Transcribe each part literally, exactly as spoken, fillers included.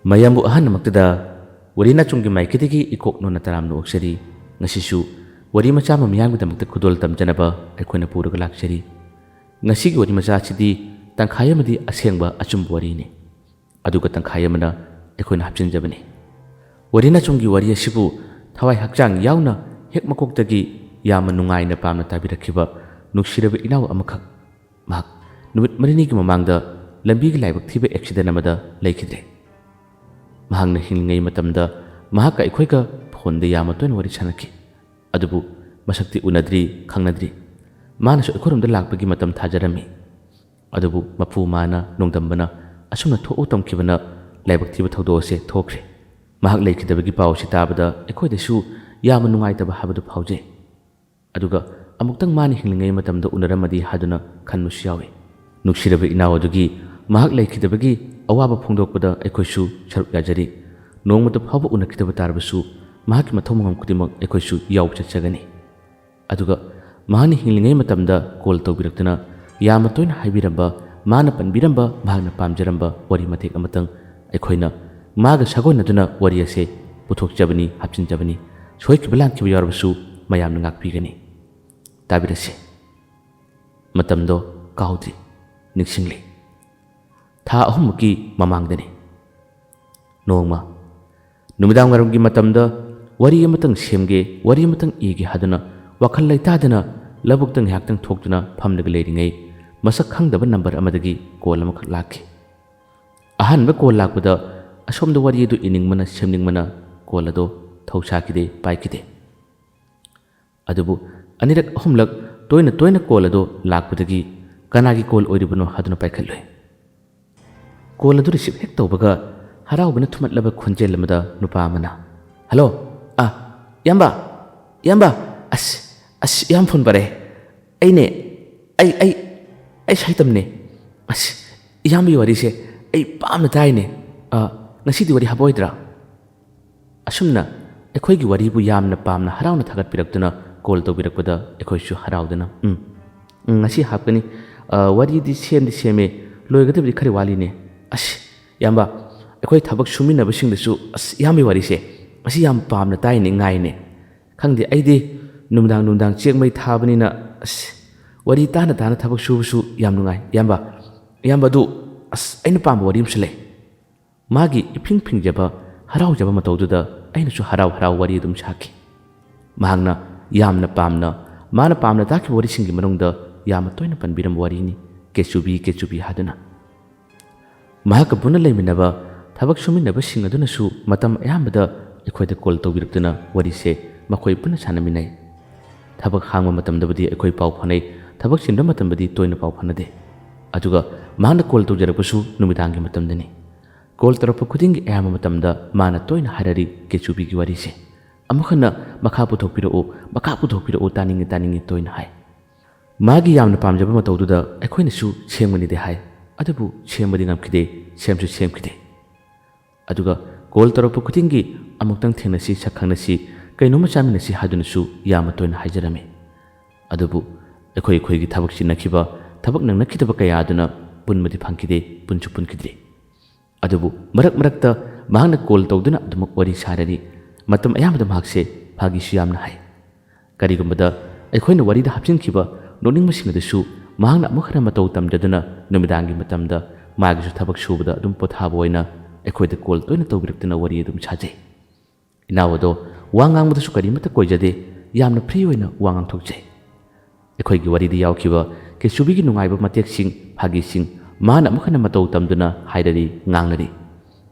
ꯃꯌꯥꯝꯕꯨ ꯑꯍꯥꯟꯕꯃꯛꯇꯗ ꯋꯥꯔꯤ ꯅꯥꯆꯣꯝꯒꯤ ꯃꯥꯏꯀꯩꯗꯒꯤ ꯏꯀꯣꯛ ꯅꯣꯟꯅ ꯇꯔꯥꯝꯅ ꯑꯣꯛꯆꯔꯤ꯫ ꯉꯁꯤꯁꯨ ꯋꯥꯔꯤ ꯃꯆꯥ ꯑꯃ ꯃꯤꯌꯥꯝꯒꯤꯗꯃꯛꯇ ꯈꯨꯗꯣꯜ ꯇꯝꯖꯅꯕ ꯑꯩꯈꯣꯏꯅ ꯄꯨꯔꯒ ꯂꯥꯛꯆꯔꯤ꯫ ꯉꯁꯤꯒꯤ ꯋꯥꯔꯤ ꯃꯆꯥ ꯑꯁꯤꯗꯤ ꯇꯪꯈꯥꯏ ꯑꯃꯗꯤ ꯑꯁꯦꯡꯕ ꯑꯆꯨꯝꯕ ꯋꯥꯔꯤꯅꯤ, ꯑꯗꯨꯒ ꯇꯪꯈꯥꯏ ꯑꯃꯅ ꯑꯩꯈꯣꯏꯅ ꯍꯥꯞꯆꯤꯟꯖꯕꯅꯤ꯫ ꯋꯥꯔꯤ ꯅꯥꯆꯣꯝꯒꯤ ꯋꯥꯔꯤ ꯑꯁꯤꯕꯨ ꯊꯋꯥꯏ ꯍꯛꯆꯥꯡ ꯌꯥꯎꯅ ꯍꯦꯛ ꯃꯀꯣꯛꯇꯒꯤ ꯌꯥꯝꯅ ꯅꯨꯡꯉꯥꯏꯅ ꯄꯥꯝꯅ ꯇꯥꯕꯤꯔꯛꯈꯤꯕ ꯅꯨꯡꯁꯤꯔꯕ ꯏꯅꯥꯎ ꯑꯃꯈꯛ, ꯃꯍꯥꯛ ꯅꯨꯃꯤꯠ ꯃꯔꯤꯅꯤꯒꯤ ꯃꯃꯥꯡꯗ ꯂꯝꯕꯤꯒꯤ ꯂꯥꯏꯕꯛ ꯊꯤꯕ ꯑꯦꯛꯁꯤꯗꯦꯟ ꯑꯃꯗ ꯂꯩꯈꯤꯗ꯭ꯔꯦ꯫ ꯃꯍꯥꯛꯅ ꯍꯤꯡꯂꯤꯉꯩ ꯃꯇꯝꯗ ꯃꯍꯥꯛꯀ ꯑꯩꯈꯣꯏꯒ ꯐꯣꯟꯗ ꯌꯥꯝꯅ ꯇꯣꯏꯅ ꯋꯥꯔꯤ ꯁꯥꯟꯅꯈꯤ꯫ ꯑꯗꯨꯕꯨ ꯃꯁꯛꯇꯤ ꯎꯅꯗ꯭ꯔꯤ, ꯈꯪꯅꯗ꯭ꯔꯤ꯫ ꯃꯥꯅꯁꯨ ꯑꯩꯈꯣꯏꯔꯣꯝꯗ ꯂꯥꯛꯄꯒꯤ ꯃꯇꯝ ꯊꯥꯖꯔꯝꯃꯤ꯫ ꯑꯗꯨꯕꯨ ꯃꯄꯨ ꯃꯥꯅ ꯅꯣꯡꯗꯝꯕꯅ ꯑꯁꯨꯝꯅ ꯊꯣꯛꯎ ꯇꯝꯈꯤꯕꯅ ꯂꯥꯏꯕꯛ ꯊꯤꯕ ꯊꯧꯗꯣꯛ ꯑꯁꯦ ꯊꯣꯛꯈ꯭ꯔꯦ꯫ ꯃꯍꯥꯛ ꯂꯩꯈꯤꯗꯕꯒꯤ ꯄꯥꯎ ꯑꯁꯤ ꯇꯥꯕꯗ ꯑꯩꯈꯣꯏꯗꯁꯨ ꯌꯥꯝꯅ ꯅꯨꯡꯉꯥꯏꯇꯕ ꯍꯥꯏꯕꯗꯨ ꯐꯥꯎꯖꯩ꯫ ꯑꯗꯨꯒ ꯑꯃꯨꯛꯇꯪ ꯃꯥꯅ ꯍꯤꯡꯂꯤꯉꯩ ꯃꯇꯝꯗ ꯎꯅꯔꯝꯃꯗꯤ ꯍꯥꯏꯗꯨꯅ ꯈꯟꯕꯁꯨ ꯌꯥꯎꯏ꯫ ꯅꯨꯡꯁꯤꯔꯕ ꯏꯅꯥꯎ ꯑꯗꯨꯒꯤ ꯃꯍꯥꯛ ꯂꯩꯈꯤꯗꯕꯒꯤ ꯑꯋꯥꯕ ꯐꯣꯡꯗꯣꯛꯄꯗ ꯑꯩꯈꯣꯏꯁꯨ ꯁꯔꯨꯛ ꯌꯥꯖꯔꯤ꯫ ꯅꯣꯡꯃꯇ ꯐꯥꯎꯕ ꯎꯅꯈꯤꯗꯕ ꯇꯥꯔꯕꯁꯨ ꯃꯍꯥꯛꯀꯤ ꯃꯊꯧ ꯃꯉꯝ ꯈꯨꯗꯤꯡꯃꯛ ꯑꯩꯈꯣꯏꯁꯨ ꯌꯥꯎꯕ ꯆꯠꯆꯒꯅꯤ꯫ ꯑꯗꯨꯒ ꯃꯍꯥꯛꯅ ꯍꯤꯡꯂꯤꯉꯩ ꯃꯇꯝꯗ ꯀꯣꯜ ꯇꯧꯕꯤꯔꯛꯇꯨꯅ ꯌꯥꯝꯅ ꯇꯣꯏꯅ ꯍꯥꯏꯕꯤꯔꯝꯕ, ꯃꯥꯅ ꯄꯟꯕꯤꯔꯝꯕ, ꯃꯍꯥꯛꯅ ꯄꯥꯝꯖꯔꯝꯕ ꯋꯥꯔꯤ ꯃꯇꯦꯛ ꯑꯃꯇꯪ ꯑꯩꯈꯣꯏꯅ ꯃꯥꯒ ꯁꯥꯒꯣꯟꯅꯗꯨꯅ ꯋꯥꯔꯤ ꯑꯁꯦ ꯄꯨꯊꯣꯛꯆꯕꯅꯤ, ꯍꯥꯞꯆꯤꯟꯖꯕꯅꯤ꯫ ꯁꯣꯏꯈꯤꯕ ꯂꯥꯟꯈꯤꯕ ꯌꯥꯎꯔꯕꯁꯨ ꯃꯌꯥꯝꯅ ꯉꯥꯛꯄꯤꯒꯅꯤ꯫ ꯇꯥꯕꯤꯔꯁꯤ꯫ ꯃꯇꯝꯗꯣ ꯀꯥꯎꯗ꯭ꯔꯤ, ꯅꯤꯡꯁꯤꯡꯂꯤ꯫ ꯊꯥ ꯑꯍꯨꯝꯃꯨꯛꯀꯤ ꯃꯃꯥꯡꯗꯅꯤ꯫ ꯅꯣꯡꯃ ꯅꯨꯃꯤꯗꯥꯡ ꯋꯥꯏꯔꯝꯒꯤ ꯃꯇꯝꯗ ꯋꯥꯔꯤ ꯑꯃꯇꯪ ꯁꯦꯝꯒꯦ, ꯋꯥꯔꯤ ꯑꯃꯇꯪ ꯏꯒꯦ ꯍꯥꯏꯗꯨꯅ ꯋꯥꯈꯜ ꯂꯩꯇꯥꯗꯅ ꯂꯧꯕꯨꯛꯇ ꯉꯥꯏꯍꯥꯛꯇꯪ ꯊꯣꯛꯇꯨꯅ ꯐꯝꯂꯒ ꯂꯩꯔꯤꯉꯩ, ꯃꯁꯛ ꯈꯪꯗꯕ ꯅꯝꯕꯔ ꯑꯃꯗꯒꯤ ꯀꯣꯜ ꯑꯃꯈꯛ ꯂꯥꯛꯈꯤ꯫ ꯑꯍꯥꯟꯕ ꯀꯣꯜ ꯂꯥꯛꯄꯗ ꯑꯁꯣꯝꯗ ꯋꯥꯔꯤ ꯑꯗꯨ ꯏꯅꯤꯡꯕꯅ ꯁꯦꯝꯅꯤꯡꯕꯅ ꯀꯣꯜ ꯑꯗꯣ ꯊꯧꯁꯥꯈꯤꯗꯦ, ꯄꯥꯏꯈꯤꯗꯦ꯫ ꯑꯗꯨꯕꯨ ꯑꯅꯤꯔꯛ ꯑꯍꯨꯝꯂꯛ ꯇꯣꯏꯅ ꯇꯣꯏꯅ ꯀꯣꯜ ꯑꯗꯨ ꯂꯥꯛꯄꯗꯒꯤ ꯀꯅꯥꯒꯤ ꯀꯣꯜ ꯑꯣꯏꯔꯤꯕꯅꯣ ꯍꯥꯏꯗꯨꯅ ꯄꯥꯏꯈꯠꯂꯨꯏ꯫ ꯀꯣꯜ ꯑꯗꯨ ꯔꯤꯁꯤꯞ ꯍꯦꯛ ꯇꯧꯕꯒ ꯍꯔꯥꯎꯕꯅ ꯊꯨꯝꯍꯠꯂꯕ ꯈꯣꯟꯖꯦꯜ ꯑꯃꯗ ꯅꯨꯄꯥ ꯑꯃꯅ, "ꯍꯜꯂꯣ, ꯑ, ꯏꯌꯥꯝꯕ, ꯏꯌꯥꯝꯕ, ꯑꯁ, ꯑꯁ, ꯏꯌꯥꯝ ꯐꯣꯟ ꯄꯥꯏꯔꯛꯑꯦ꯫ ꯑꯩꯅꯦ, ꯑꯩ, ꯑꯩ, ꯑꯩ ꯁꯥꯏꯇꯝꯅꯦ꯫ ꯑꯁ, ꯏꯌꯥꯝꯕꯒꯤ ꯋꯥꯔꯤꯁꯦ ꯑꯩ ꯄꯥꯝꯅ ꯇꯥꯏꯅꯦ꯫ ꯑ, ꯉꯁꯤꯗꯤ ꯋꯥꯔꯤ ꯍꯥꯞꯄꯛꯑꯣꯏꯗ꯭ꯔꯥ?" ꯑꯁꯨꯝꯅ ꯑꯩꯈꯣꯏꯒꯤ ꯋꯥꯔꯤꯕꯨ ꯌꯥꯝꯅ ꯄꯥꯝꯅ ꯍꯔꯥꯎꯅ ꯊꯥꯒꯠꯄꯤꯔꯛꯇꯨꯅ ꯀꯣꯜ ꯇꯧꯕꯤꯔꯛꯄꯗ ꯑꯩꯈꯣꯏꯁꯨ ꯍꯔꯥꯎꯗꯅ, "ꯎꯝ, ꯎꯝ, ꯉꯁꯤ ꯍꯥꯞꯀꯅꯤ꯫ ꯑ, ꯋꯥꯔꯤꯗꯤ ꯁꯦꯝꯗꯤ ꯁꯦꯝꯃꯦ, ꯂꯣꯏꯒꯗꯕꯗꯤ ꯈꯔ ꯋꯥꯠꯂꯤꯅꯦ꯫ ꯑꯁ, ꯏꯌꯥꯝꯕ, ꯑꯩꯈꯣꯏ ꯊꯕꯛ ꯁꯨꯃꯤꯟꯅꯕꯁꯤꯡꯗꯁꯨ, "ꯑꯁ, ꯏꯌꯥꯝꯕꯒꯤ ꯋꯥꯔꯤꯁꯦ ꯉꯁꯤ ꯌꯥꯝ ꯄꯥꯝꯅ ꯇꯥꯏꯅꯦ, ꯉꯥꯏꯅꯦ꯫ ꯈꯪꯗꯦ, ꯑꯩꯗꯤ ꯅꯨꯃꯤꯗꯥꯡ ꯅꯨꯃꯤꯗꯥꯡ ꯆꯦꯛ ꯃꯩ ꯊꯥꯕꯅꯤꯅ, ꯑꯁ, ꯋꯥꯔꯤ ꯇꯥꯅ ꯇꯥꯅ ꯊꯕꯛ ꯁꯨꯕꯁꯨ ꯌꯥꯝ ꯅꯨꯡꯉꯥꯏ, ꯏꯌꯥꯝꯕ꯫ ꯏꯌꯥꯝꯕ ꯑꯗꯨ, ꯑꯁ, ꯑꯩꯅ ꯄꯥꯝꯕ ꯋꯥꯔꯤ ꯑꯃꯁꯨ ꯂꯩ꯫" ꯃꯥꯒꯤ ꯏꯐꯤꯡ ꯐꯤꯡꯖꯕ, ꯍꯔꯥꯎꯖꯕ ꯃꯇꯧꯗꯨꯗ ꯑꯩꯅꯁꯨ ꯍꯔꯥꯎ ꯍꯔꯥꯎ ꯋꯥꯔꯤ ꯑꯗꯨꯝ ꯁꯥꯈꯤ꯫ ꯃꯍꯥꯛꯅ ꯌꯥꯝꯅ ꯄꯥꯝꯅ, ꯃꯥꯅ ꯄꯥꯝꯅ ꯇꯥꯈꯤꯕ ꯋꯥꯔꯤꯁꯤꯡꯒꯤ ꯃꯅꯨꯡꯗ ꯌꯥꯝꯅ ꯇꯣꯏꯅ ꯄꯟꯕꯤꯔꯝꯕ ꯋꯥꯔꯤꯅꯤ, "ꯀꯦꯆꯨꯕꯤ, ꯀꯦꯆꯨꯕꯤ" ꯍꯥꯏꯗꯨꯅ꯫ ꯃꯍꯥꯛꯀ ꯄꯨꯟꯅ ꯂꯩꯃꯤꯟꯅꯕ ꯊꯕꯛ ꯁꯨꯃꯤꯟꯅꯕꯁꯤꯡ ꯑꯗꯨꯅꯁꯨ ꯃꯇꯝ ꯑꯌꯥꯝꯕꯗ ꯑꯩꯈꯣꯏꯗ ꯀꯣꯜ ꯇꯧꯕꯤꯔꯛꯇꯨꯅ ꯋꯥꯔꯤꯁꯦ ꯃꯈꯣꯏ ꯄꯨꯟꯅ ꯁꯥꯟꯅꯃꯤꯟꯅꯩ꯫ ꯊꯕꯛ ꯍꯥꯡꯕ ꯃꯇꯝꯗꯕꯨꯗꯤ ꯑꯩꯈꯣꯏ ꯄꯥꯎ ꯐꯥꯎꯅꯩ, ꯊꯕꯛ ꯆꯤꯟꯕ ꯃꯇꯝꯗꯗꯤ ꯇꯣꯏꯅ ꯄꯥꯎ ꯐꯥꯎꯅꯗꯦ꯫ ꯑꯗꯨꯒ ꯃꯍꯥꯛꯅ ꯀꯣꯜ ꯇꯧꯖꯔꯛꯄꯁꯨ ꯅꯨꯃꯤꯗꯥꯡꯒꯤ ꯃꯇꯝꯗꯅꯤ꯫ ꯀꯣꯜ ꯇꯧꯔꯛꯄ ꯈꯨꯗꯤꯡꯒꯤ ꯑꯌꯥꯝꯕ ꯃꯇꯝꯗ ꯃꯥꯅ ꯇꯣꯏꯅ ꯍꯥꯏꯔꯛꯏ ꯀꯦꯆꯨꯕꯤꯒꯤ ꯋꯥꯔꯤꯁꯦ꯫ ꯑꯃꯨꯛ ꯍꯟꯅ "ꯃꯈꯥ ꯄꯨꯊꯣꯛꯄꯤꯔꯛꯎ, ꯃꯈꯥ ꯄꯨꯊꯣꯛꯄꯤꯔꯛꯎ, ꯇꯥꯅꯤꯡꯉꯤ, ꯇꯥꯅꯤꯡꯉꯤ" ꯇꯣꯏꯅ ꯍꯥꯏ꯫ ꯃꯥꯒꯤ ꯌꯥꯝꯅ ꯄꯥꯝꯖꯕ ꯃꯇꯧꯗꯨꯗ ꯑꯩꯈꯣꯏꯅꯁꯨ ꯁꯦꯝꯒꯅꯤꯗꯤ ꯍꯥꯏ, ꯑꯗꯨꯕꯨ ꯁꯦꯝꯕꯗꯤ ꯉꯝꯈꯤꯗꯦ, ꯁꯦꯝꯁꯨ ꯁꯦꯝꯈꯤꯗꯦ꯫ ꯑꯗꯨꯒ ꯀꯣꯜ ꯇꯧꯔꯛꯄ ꯈꯨꯗꯤꯡꯒꯤ "ꯑꯃꯨꯛꯇꯪ ꯊꯦꯡꯅꯁꯤ, ꯁꯛ ꯈꯪꯅꯁꯤ, ꯀꯩꯅꯣꯝꯃ ꯆꯥꯃꯤꯟꯅꯁꯤ" ꯍꯥꯏꯗꯨꯅꯁꯨ ꯌꯥꯝꯅ ꯇꯣꯏꯅ ꯍꯥꯏꯖꯔꯝꯃꯤ꯫ ꯑꯗꯨꯕꯨ ꯑꯩꯈꯣꯏ ꯑꯩꯈꯣꯏꯒꯤ ꯊꯕꯛ ꯆꯤꯟꯅꯈꯤꯕ, ꯊꯕꯛ ꯅꯪꯅꯈꯤꯗꯕ ꯀꯌꯥ ꯑꯗꯨꯅ ꯄꯨꯟꯕꯗꯤ ꯐꯪꯈꯤꯗꯦ, ꯄꯨꯟꯁꯨ ꯄꯨꯟꯈꯤꯗ꯭ꯔꯦ꯫ ꯑꯗꯨꯕꯨ ꯃꯔꯛ ꯃꯔꯛꯇ ꯃꯍꯥꯛꯅ ꯀꯣꯜ ꯇꯧꯗꯨꯅ ꯑꯗꯨꯃꯛ ꯋꯥꯔꯤ ꯁꯥꯔꯔꯤ꯫ ꯃꯇꯝ ꯑꯌꯥꯝꯕꯗ ꯃꯍꯥꯛꯁꯦ ꯐꯥꯒꯤꯁꯨ ꯌꯥꯝꯅ ꯍꯥꯏ꯫ ꯀꯔꯤꯒꯨꯝꯕꯗ ꯑꯩꯈꯣꯏꯅ ꯋꯥꯔꯤꯗ ꯍꯥꯞꯆꯤꯟꯈꯤꯕ ꯅꯣꯛꯅꯤꯡꯕꯁꯤꯡ ꯑꯗꯨꯁꯨ ꯃꯍꯥꯛꯅ ꯑꯃꯨꯛ ꯍꯟꯅ ꯃꯇꯧ ꯇꯝꯖꯗꯨꯅ ꯅꯨꯃꯤꯗꯥꯡꯒꯤ ꯃꯇꯝꯗ ꯃꯥꯒꯤꯁꯨ ꯊꯕꯛ ꯁꯨꯕꯗ ꯑꯗꯨꯝ ꯄꯣꯊꯥꯕ ꯑꯣꯏꯅ ꯑꯩꯈꯣꯏꯗ ꯀꯣꯜ ꯇꯣꯏꯅ ꯇꯧꯕꯤꯔꯛꯇꯨꯅ ꯋꯥꯔꯤ ꯑꯗꯨꯝ ꯁꯥꯖꯩ꯫ ꯏꯅꯥꯎ ꯑꯗꯣ ꯋꯥ ꯉꯥꯡꯕꯗꯁꯨ ꯀꯔꯤꯃꯠꯇ ꯀꯣꯏꯖꯗꯦ, ꯌꯥꯝꯅ ꯐ꯭ꯔꯤ ꯑꯣꯏꯅ ꯋꯥ ꯉꯥꯡꯊꯣꯛꯆꯩ꯫ ꯑꯩꯈꯣꯏꯒꯤ ꯋꯥꯔꯤꯗ ꯌꯥꯎꯈꯤꯕ ꯀꯦꯁꯨꯕꯤꯒꯤ ꯅꯨꯡꯉꯥꯏꯕ ꯃꯇꯦꯛꯁꯤꯡ, ꯐꯥꯒꯤꯁꯤꯡ ꯃꯥꯅ ꯑꯃꯨꯛ ꯍꯟꯅ ꯃꯇꯧ ꯇꯝꯗꯨꯅ ꯍꯥꯏꯔꯔꯤ, ꯉꯥꯡꯅꯔꯤ꯫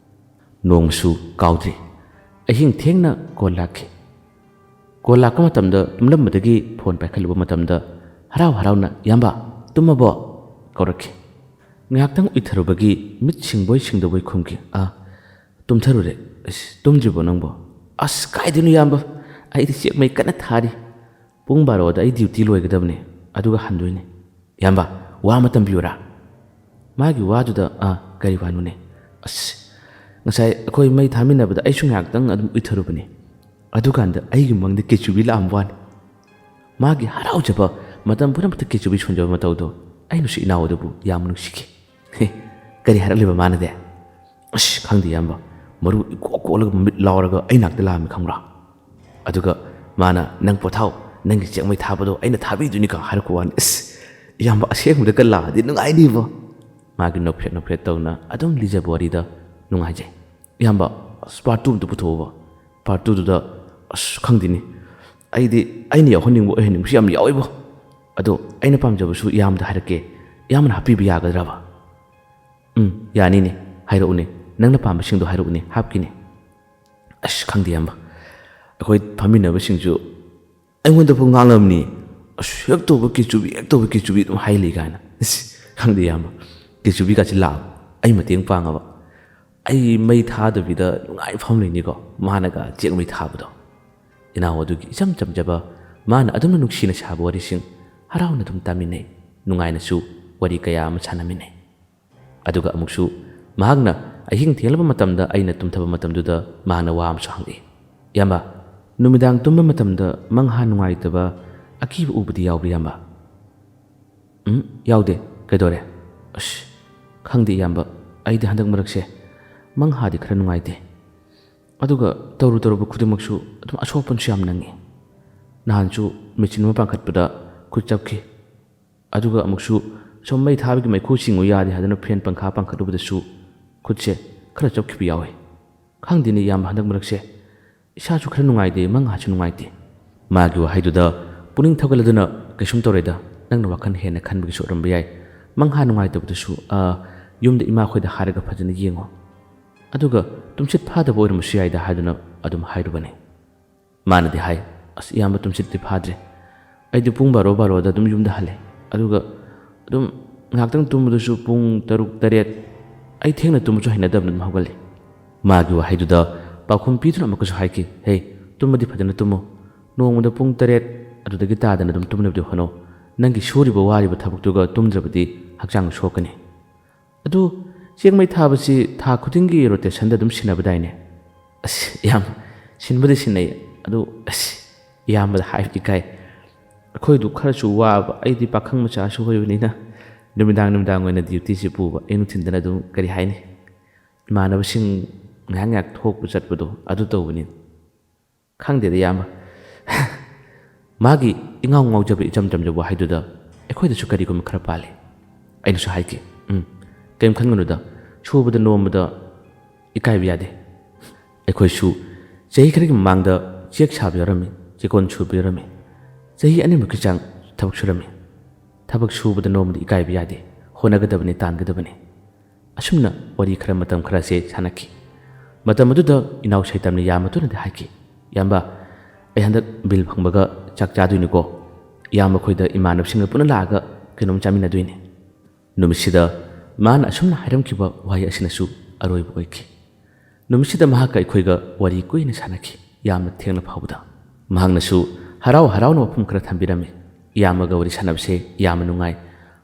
ꯅꯣꯡꯃꯁꯨ ꯀꯥꯎꯗ꯭ꯔꯤ, ꯑꯍꯤꯡ ꯊꯦꯡꯅ ꯀꯣꯜ ꯂꯥꯛꯈꯤ꯫ ꯀꯣꯜ ꯂꯥꯛꯄ ꯃꯇꯝꯗ ꯇꯨꯝꯂꯝꯕꯗꯒꯤ ꯐꯣꯟ ꯄꯥꯏꯈꯠꯂꯨꯕ ꯃꯇꯝꯗ ꯍꯔꯥꯎ ꯍꯔꯥꯎꯅ, "ꯏꯌꯥꯝꯕ, ꯇꯨꯝꯃꯕꯣ?" ꯀꯧꯔꯛꯈꯤ꯫ ꯉꯥꯏꯍꯥꯛꯇꯪ ꯎꯏꯊꯔꯨꯕꯒꯤ ꯃꯤꯠ ꯁꯤꯡꯕꯣꯏ ꯁꯤꯡꯗꯕꯣꯏ ꯈꯨꯝꯈꯤ, "ꯑꯥ, ꯇꯨꯝꯊꯔꯨꯔꯦ꯫" "ꯑꯁ, ꯇꯨꯝꯗ꯭ꯔꯤꯕꯣ ꯅꯪꯕꯣ?" "ꯑꯁ, ꯀꯥꯏꯗꯩꯅꯣ ꯏꯌꯥꯝꯕ, ꯑꯩꯗꯤ ꯆꯦꯛ ꯃꯩ ꯀꯟꯅ ꯊꯥꯔꯤ꯫ ꯄꯨꯡ ꯕꯥꯔꯣꯗ ꯑꯩ ꯗ꯭ꯌꯨꯇꯤ ꯂꯣꯏꯒꯗꯕꯅꯦ, ꯑꯗꯨꯒ ꯍꯟꯗꯣꯏꯅꯦ꯫" "ꯏꯌꯥꯝꯕ, ꯋꯥ ꯑꯃ ꯇꯝꯕꯤꯌꯨꯔꯥ?" ꯃꯥꯒꯤ ꯋꯥꯗꯨꯗ, "ꯑꯥ, ꯀꯔꯤ ꯋꯥꯅꯣꯅꯦ?" "ꯑꯁ, ꯉꯁꯥꯏ ꯑꯩꯈꯣꯏ ꯃꯩ ꯊꯥꯃꯤꯟꯅꯕꯗ ꯑꯩꯁꯨ ꯉꯥꯏꯍꯥꯛꯇꯪ ꯑꯗꯨꯝ ꯎꯏꯊꯔꯨꯕꯅꯦ, ꯑꯗꯨꯀꯥꯟꯗ ꯑꯩꯒꯤ ꯃꯪꯗ ꯀꯦꯆꯨꯕꯤ ꯂꯥꯛꯑꯝꯕ ꯋꯥꯅꯤ꯫" ꯃꯥꯒꯤ ꯍꯔꯥꯎꯖꯕ, ꯃꯇꯝ ꯄꯨꯝꯅꯃꯛꯇ ꯀꯦꯆꯨꯕꯤ ꯁꯣꯟꯖꯕ ꯃꯇꯧꯗꯣ ꯑꯩꯅꯁꯨ ꯏꯅꯥꯎ ꯑꯗꯨꯕꯨ ꯌꯥꯝ ꯅꯨꯡꯁꯤꯈꯤ꯫ "ꯍꯦ, ꯀꯔꯤ ꯍꯥꯏꯔꯛꯂꯤꯕ ꯃꯥꯅꯗꯤ?" "ꯑꯁ, ꯈꯪꯗꯦ ꯏꯌꯥꯝꯕ, ꯃꯔꯨ ꯏꯀꯣꯛ ꯀꯣꯛꯂꯒ ꯃꯃꯤꯠ ꯂꯥꯎꯔꯒ ꯑꯩ ꯅꯥꯛꯇ ꯂꯥꯛꯑꯝꯃꯤ, ꯈꯪꯕ꯭ꯔꯥ? ꯑꯗꯨꯒ ꯃꯥꯅ, 'ꯅꯪ ꯄꯣꯊꯥꯎ, ꯅꯪꯒꯤ ꯆꯦꯡꯃꯩ ꯊꯥꯕꯗꯣ ꯑꯩꯅ ꯊꯥꯕꯤꯗꯣꯏꯅꯤꯀꯣ,' ꯍꯥꯏꯔꯛꯄ ꯋꯥꯅꯤ꯫ ꯑꯁ, ꯏꯌꯥꯝꯕ, ꯑꯁꯦꯡꯕꯗꯒ ꯂꯥꯛꯑꯗꯤ ꯅꯨꯡꯉꯥꯏꯅꯤꯕꯣ!" ꯃꯥꯒꯤ ꯅꯣꯛꯐꯦꯠ ꯅꯣꯛꯐꯦꯠ ꯇꯧꯅ ꯑꯗꯨꯝ ꯂꯤꯖꯕ ꯋꯥꯔꯤꯗ ꯅꯨꯡꯉꯥꯏꯖꯩ꯫ "ꯏꯌꯥꯝꯕ, ꯑꯁ, part two ꯑꯝꯇ ꯄꯨꯊꯣꯛꯑꯣꯕ꯫ Part two ꯗꯨꯗ, ꯑꯁ, ꯈꯪꯗꯦꯅꯦ, ꯑꯩꯗꯤ ꯑꯩꯅ ꯌꯥꯎꯍꯟꯅꯤꯡꯕ ꯑꯣꯏꯍꯟꯅꯤꯡꯕꯁꯨ ꯌꯥꯝ ꯌꯥꯎꯋꯦꯕꯣ꯫ ꯑꯗꯣ ꯑꯩꯅ ꯄꯥꯝꯖꯕꯁꯨ ꯏꯌꯥꯝꯕꯗ ꯍꯥꯏꯔꯛꯀꯦ, ꯏꯌꯥꯝꯕꯅ ꯍꯥꯞꯄꯤꯕ ꯌꯥꯒꯗ꯭ꯔꯕ?" "ꯎꯝ, ꯌꯥꯅꯤꯅꯦ, ꯍꯥꯏꯔꯛꯎꯅꯦ, ꯅꯪꯅ ꯄꯥꯝꯕꯁꯤꯡꯗꯣ ꯍꯥꯏꯔꯛꯎꯅꯦ, ꯍꯥꯞꯀꯦꯅꯦ꯫" "ꯑꯁ, ꯈꯪꯗꯦ ꯏꯌꯥꯝꯕ, ꯑꯩꯈꯣꯏ ꯐꯝꯃꯤꯟꯅꯕꯁꯤꯡꯁꯨ ꯑꯩꯉꯣꯟꯗꯐꯥꯎ ꯉꯥꯡꯂꯝꯅꯤ꯫ ꯑꯁ, ꯍꯦꯛ ꯇꯧꯕ ꯀꯦꯆꯨꯕꯤ, ꯍꯦꯛ ꯇꯧꯕ ꯀꯦꯆꯨꯕꯤ ꯑꯗꯨꯝ ꯍꯥꯏ ꯂꯩ" ꯀꯥꯏꯅ꯫ ꯑꯁ, ꯈꯪꯗꯦ ꯏꯌꯥꯝꯕ, ꯀꯦꯆꯨꯕꯤꯒꯥꯁꯤ ꯂꯥꯛꯑꯕ, ꯑꯩ ꯃꯇꯦꯡ ꯄꯥꯡꯉꯕ꯫ ꯑꯩ ꯃꯩ ꯊꯥꯗꯕꯤꯗ ꯅꯨꯡꯉꯥꯏ ꯐꯝ ꯂꯩꯅꯤꯀꯣ, ꯃꯥꯅꯒ ꯆꯦꯛ ꯃꯩ ꯊꯥꯕꯗꯣ꯫ ꯏꯅꯥꯎ ꯑꯗꯨꯒꯤ ꯏꯆꯝ ꯆꯝꯖꯕ, ꯃꯥꯅ ꯑꯗꯨꯝꯅ ꯅꯨꯡꯁꯤꯅ ꯁꯥꯕ ꯋꯥꯔꯤꯁꯤꯡ ꯍꯔꯥꯎꯅ ꯑꯗꯨꯝ ꯇꯥꯃꯤꯟꯅꯩ, ꯅꯨꯡꯉꯥꯏꯅꯁꯨ ꯋꯥꯔꯤ ꯀꯌꯥ ꯑꯃ ꯁꯥꯟꯅꯃꯤꯟꯅꯩ꯫ ꯑꯗꯨꯒ ꯑꯃꯨꯛꯁꯨ ꯃꯍꯥꯛꯅ ꯑꯍꯤꯡ ꯊꯦꯡꯂꯕ ꯃꯇꯝꯗ ꯑꯩꯅ ꯇꯨꯝꯊꯕ ꯃꯇꯝꯗꯨꯗ ꯃꯍꯥꯛꯅ ꯋꯥ ꯑꯃꯁꯨ ꯍꯪꯂꯛꯏ, "ꯏꯌꯥꯝꯕ, ꯅꯨꯃꯤꯗꯥꯡ ꯇꯨꯝꯕ ꯃꯇꯝꯗ ꯃꯪꯍꯥ ꯅꯨꯡꯉꯥꯏꯇꯕ, ꯑꯀꯤꯕ ꯎꯕꯗꯤ ꯌꯥꯎꯕ꯭ꯔꯥ, ꯏꯌꯥꯝꯕ?" "ꯎꯝ, ꯌꯥꯎꯗꯦ꯫ ꯀꯩꯗꯧꯔꯦ?" "ꯑꯁ, ꯈꯪꯗꯦ ꯏꯌꯥꯝꯕ, ꯑꯩꯗꯤ ꯍꯟꯗꯛ ꯃꯔꯛꯁꯦ ꯃꯪꯍꯥꯗꯤ ꯈꯔ ꯅꯨꯡꯉꯥꯏꯇꯦ꯫ ꯑꯗꯨꯒ ꯇꯧꯔꯨ ꯇꯧꯔꯨꯕ ꯈꯨꯗꯤꯡꯃꯛꯁꯨ ꯑꯗꯨꯝ ꯑꯁꯣꯛꯄꯅꯁꯨ ꯌꯥꯝ ꯅꯪꯉꯤ꯫ ꯅꯍꯥꯟꯁꯨ ꯃꯦꯆꯤꯟ ꯑꯃ ꯄꯥꯟꯈꯠꯄꯗ ꯈꯨꯠ ꯆꯞꯈꯤ꯫ ꯑꯗꯨꯒ ꯑꯃꯨꯛꯁꯨ ꯁꯨꯝ ꯃꯩ ꯊꯥꯕꯒꯤ ꯃꯩꯈꯨ ꯆꯤꯡꯉꯨ ꯌꯥꯗꯦ ꯍꯥꯏꯗꯨꯅ ꯐꯦꯟ ꯄꯪꯈꯥ ꯄꯥꯟꯈꯠꯂꯨꯕꯗꯁꯨ ꯈꯨꯠꯁꯦ ꯈꯔ ꯆꯞꯈꯤꯕ ꯌꯥꯎꯋꯤ꯫ ꯈꯪꯗꯦꯅꯦ ꯏꯌꯥꯝꯕ, ꯍꯟꯗꯛ ꯃꯔꯛꯁꯦ ꯏꯁꯥꯁꯨ ꯈꯔ ꯅꯨꯡꯉꯥꯏꯇꯦ, ꯃꯪꯍꯥꯁꯨ ꯅꯨꯡꯉꯥꯏꯇꯦ꯫" ꯃꯥꯒꯤ ꯋꯥꯍꯩꯗꯨꯗ ꯄꯨꯛꯅꯤꯡ ꯊꯧꯒꯠꯂꯗꯨꯅ, "ꯀꯩꯁꯨꯝ ꯇꯧꯔꯣꯏꯗ, ꯅꯪꯅ ꯋꯥꯈꯜ ꯍꯦꯟꯅ ꯈꯟꯕꯒꯤꯁꯨ ꯑꯣꯏꯔꯝꯕ ꯌꯥꯏ꯫ ꯃꯪꯍꯥ ꯅꯨꯡꯉꯥꯏꯇꯕꯗꯨꯁꯨ, ꯑ, ꯌꯨꯝꯗ ꯏꯃꯥꯈꯣꯏꯗ ꯍꯥꯏꯔꯒ ꯐꯖꯅ ꯌꯦꯡꯉꯣ꯫ ꯑꯗꯨꯒ ꯇꯨꯝꯁꯤꯠ ꯐꯥꯗꯕ ꯑꯣꯏꯔꯝꯕꯁꯨ ꯌꯥꯏꯗ" ꯍꯥꯏꯗꯨꯅ ꯑꯗꯨꯝ ꯍꯥꯏꯔꯨꯕꯅꯤ꯫ ꯃꯥꯅꯗꯤ ꯍꯥꯏ, "ꯑꯁ, ꯏꯌꯥꯝꯕ, ꯇꯨꯝꯁꯤꯠꯇꯤ ꯐꯥꯗ꯭ꯔꯦ꯫ ꯑꯩꯗꯤ ꯄꯨꯡ ꯕꯥꯔꯣ, ꯕꯥꯔꯣꯗ ꯑꯗꯨꯝ ꯌꯨꯝꯗ ꯍꯜꯂꯦ꯫ ꯑꯗꯨꯒ ꯑꯗꯨꯝ ꯉꯥꯏꯍꯥꯛꯇꯪ ꯇꯨꯝꯕꯗꯨꯁꯨ ꯄꯨꯡ ꯇꯔꯨꯛ, ꯇꯔꯦꯠ꯫ ꯑꯩ ꯊꯦꯡꯅ ꯇꯨꯝꯕꯁꯨ ꯍꯩꯅꯗꯕꯅ ꯑꯗꯨꯝ ꯍꯧꯒꯠꯂꯦ꯫" ꯃꯥꯒꯤ ꯋꯥꯍꯩꯗꯨꯗ ꯄꯥꯎꯈꯨꯝ ꯄꯤꯗꯨꯅ ꯑꯃꯨꯛꯀꯁꯨ ꯍꯥꯏꯈꯤ, "ꯍꯦ, ꯇꯨꯝꯕꯗꯤ ꯐꯖꯅ ꯇꯨꯝꯃꯨ꯫ ꯅꯣꯡꯃꯗ ꯄꯨꯡ ꯇꯔꯦꯠ ꯑꯗꯨꯗꯒꯤ ꯇꯥꯗꯅ ꯑꯗꯨꯝ ꯇꯨꯝꯅꯕꯗꯤ ꯍꯣꯠꯅꯧ꯫ ꯅꯪꯒꯤ ꯁꯨꯔꯤꯕ ꯋꯥꯔꯤꯕ ꯊꯕꯛꯇꯨꯒ ꯇꯨꯝꯗ꯭ꯔꯕꯗꯤ ꯍꯛꯆꯥꯡ ꯁꯣꯛꯀꯅꯤ꯫" "ꯑꯗꯨ ꯆꯦꯡ ꯃꯩ ꯊꯥꯕꯁꯤ ꯊꯥ ꯈꯨꯗꯤꯡꯒꯤ ꯔꯣꯇꯦꯁꯟꯗ ꯑꯗꯨꯝ ꯁꯤꯟꯅꯕꯗꯥꯏꯅꯦ?" "ꯑꯁ, ꯌꯥꯝ ꯁꯤꯟꯕꯗꯤ ꯁꯤꯟꯅꯩ, ꯑꯗꯨ, ꯑꯁ, ꯏꯌꯥꯝꯕꯗ ꯍꯥꯏꯕ ꯏꯀꯥꯏ꯫ ꯑꯩꯈꯣꯏꯗꯨ ꯈꯔꯁꯨ ꯋꯥꯕ, ꯑꯩꯗꯤ ꯄꯥꯈꯪ ꯃꯆꯥꯁꯨ ꯑꯣꯏꯕꯅꯤꯅ ꯅꯨꯃꯤꯗꯥꯡ ꯅꯨꯃꯤꯗꯥꯡ ꯑꯣꯏꯅ ꯗ꯭ꯌꯨꯇꯤꯁꯤ ꯄꯨꯕ, ꯑꯌꯨꯛ ꯅꯨꯡꯊꯤꯟꯗꯅ ꯑꯗꯨꯝ, ꯀꯔꯤ ꯍꯥꯏꯅꯤ, ꯏꯃꯥꯟꯅꯕꯁꯤꯡ ꯉꯥꯏꯍꯥꯛ ꯉꯥꯏꯍꯥꯛ ꯊꯣꯛꯄ ꯆꯠꯄꯗꯣ ꯑꯗꯨ ꯇꯧꯕꯅꯤ꯫ ꯈꯪꯗꯦꯗ, ꯏꯌꯥꯝꯕ꯫ ꯃꯥꯒꯤ ꯏꯉꯥꯎ ꯉꯥꯎꯖꯕ, ꯏꯆꯝ ꯆꯝꯖꯕ ꯋꯥꯍꯩꯗꯨꯗ ꯑꯩꯈꯣꯏꯗꯁꯨ ꯀꯔꯤꯒꯨꯝꯕ ꯈꯔ ꯄꯥꯜꯂꯤ꯫ ꯑꯩꯅꯁꯨ ꯍꯥꯏꯈꯤ, "ꯎꯝ, ꯀꯔꯤꯝ ꯈꯟꯒꯅꯨꯗ, ꯁꯨꯕꯗ ꯅꯣꯝꯕꯗ ꯏꯀꯥꯏꯕ ꯌꯥꯗꯦ꯫ ꯑꯩꯈꯣꯏꯁꯨ ꯆꯍꯤ ꯈꯔꯒꯤ ꯃꯃꯥꯡꯗ ꯆꯦꯛ ꯁꯥꯕ ꯌꯥꯎꯔꯝꯃꯤ, ꯆꯦꯛꯀꯣꯟ ꯁꯨꯕ ꯌꯥꯎꯔꯝꯃꯤ꯫ ꯆꯍꯤ ꯑꯅꯤꯃꯨꯛꯀꯤ ꯆꯥꯡ ꯊꯕꯛ ꯁꯨꯔꯝꯃꯤ꯫ ꯊꯕꯛ ꯁꯨꯕꯗ ꯅꯣꯝꯕꯗ ꯏꯀꯥꯏꯕ ꯌꯥꯗꯦ, ꯍꯣꯠꯅꯒꯗꯕꯅꯤ, ꯇꯥꯟꯒꯗꯕꯅꯤ꯫" ꯑꯁꯨꯝꯅ ꯋꯥꯔꯤ ꯈꯔ ꯃꯇꯝ ꯈꯔꯁꯦ ꯁꯥꯟꯅꯈꯤ꯫ ꯃꯇꯝ ꯑꯗꯨꯗ ꯏꯅꯥꯎ ꯁꯩꯇꯝꯅ ꯏꯌꯥꯝꯕꯗꯨꯅꯗꯤ ꯍꯥꯏꯈꯤ, "ꯏꯌꯥꯝꯕ, ꯑꯩ ꯍꯟꯗꯛ ꯕꯤꯜ ꯐꯪꯕꯒ ꯆꯥꯛ ꯆꯥꯗꯣꯏꯅꯤꯀꯣ꯫ ꯏꯌꯥꯝꯕ ꯑꯩꯈꯣꯏꯗ ꯏꯃꯥꯟꯅꯕꯁꯤꯡꯒ ꯄꯨꯟꯅ ꯂꯥꯛꯑꯒ ꯀꯩꯅꯣꯝ ꯆꯥꯃꯤꯟꯅꯗꯣꯏꯅꯤ꯫" ꯅꯨꯃꯤꯠꯁꯤꯗ ꯃꯥꯅ ꯑꯁꯨꯝꯅ ꯍꯥꯏꯔꯝꯈꯤꯕ ꯋꯥꯍꯩ ꯑꯁꯤꯅꯁꯨ ꯑꯔꯣꯏꯕ ꯑꯣꯏꯈꯤ꯫ ꯅꯨꯃꯤꯠꯁꯤꯗ ꯃꯍꯥꯛꯀ ꯑꯩꯈꯣꯏꯒ ꯋꯥꯔꯤ ꯀꯨꯏꯅ ꯁꯥꯟꯅꯈꯤ, ꯌꯥꯝꯅ ꯊꯦꯡꯅ ꯐꯥꯎꯕꯗ꯫ ꯃꯍꯥꯛꯅꯁꯨ ꯍꯔꯥꯎ ꯍꯔꯥꯎꯅ ꯋꯥꯐꯝ ꯈꯔ ꯊꯝꯕꯤꯔꯝꯃꯤ꯫ ꯏꯌꯥꯝꯕꯒ ꯋꯥꯔꯤ ꯁꯥꯟꯅꯕꯁꯦ ꯌꯥꯝꯅ ꯅꯨꯡꯉꯥꯏ꯫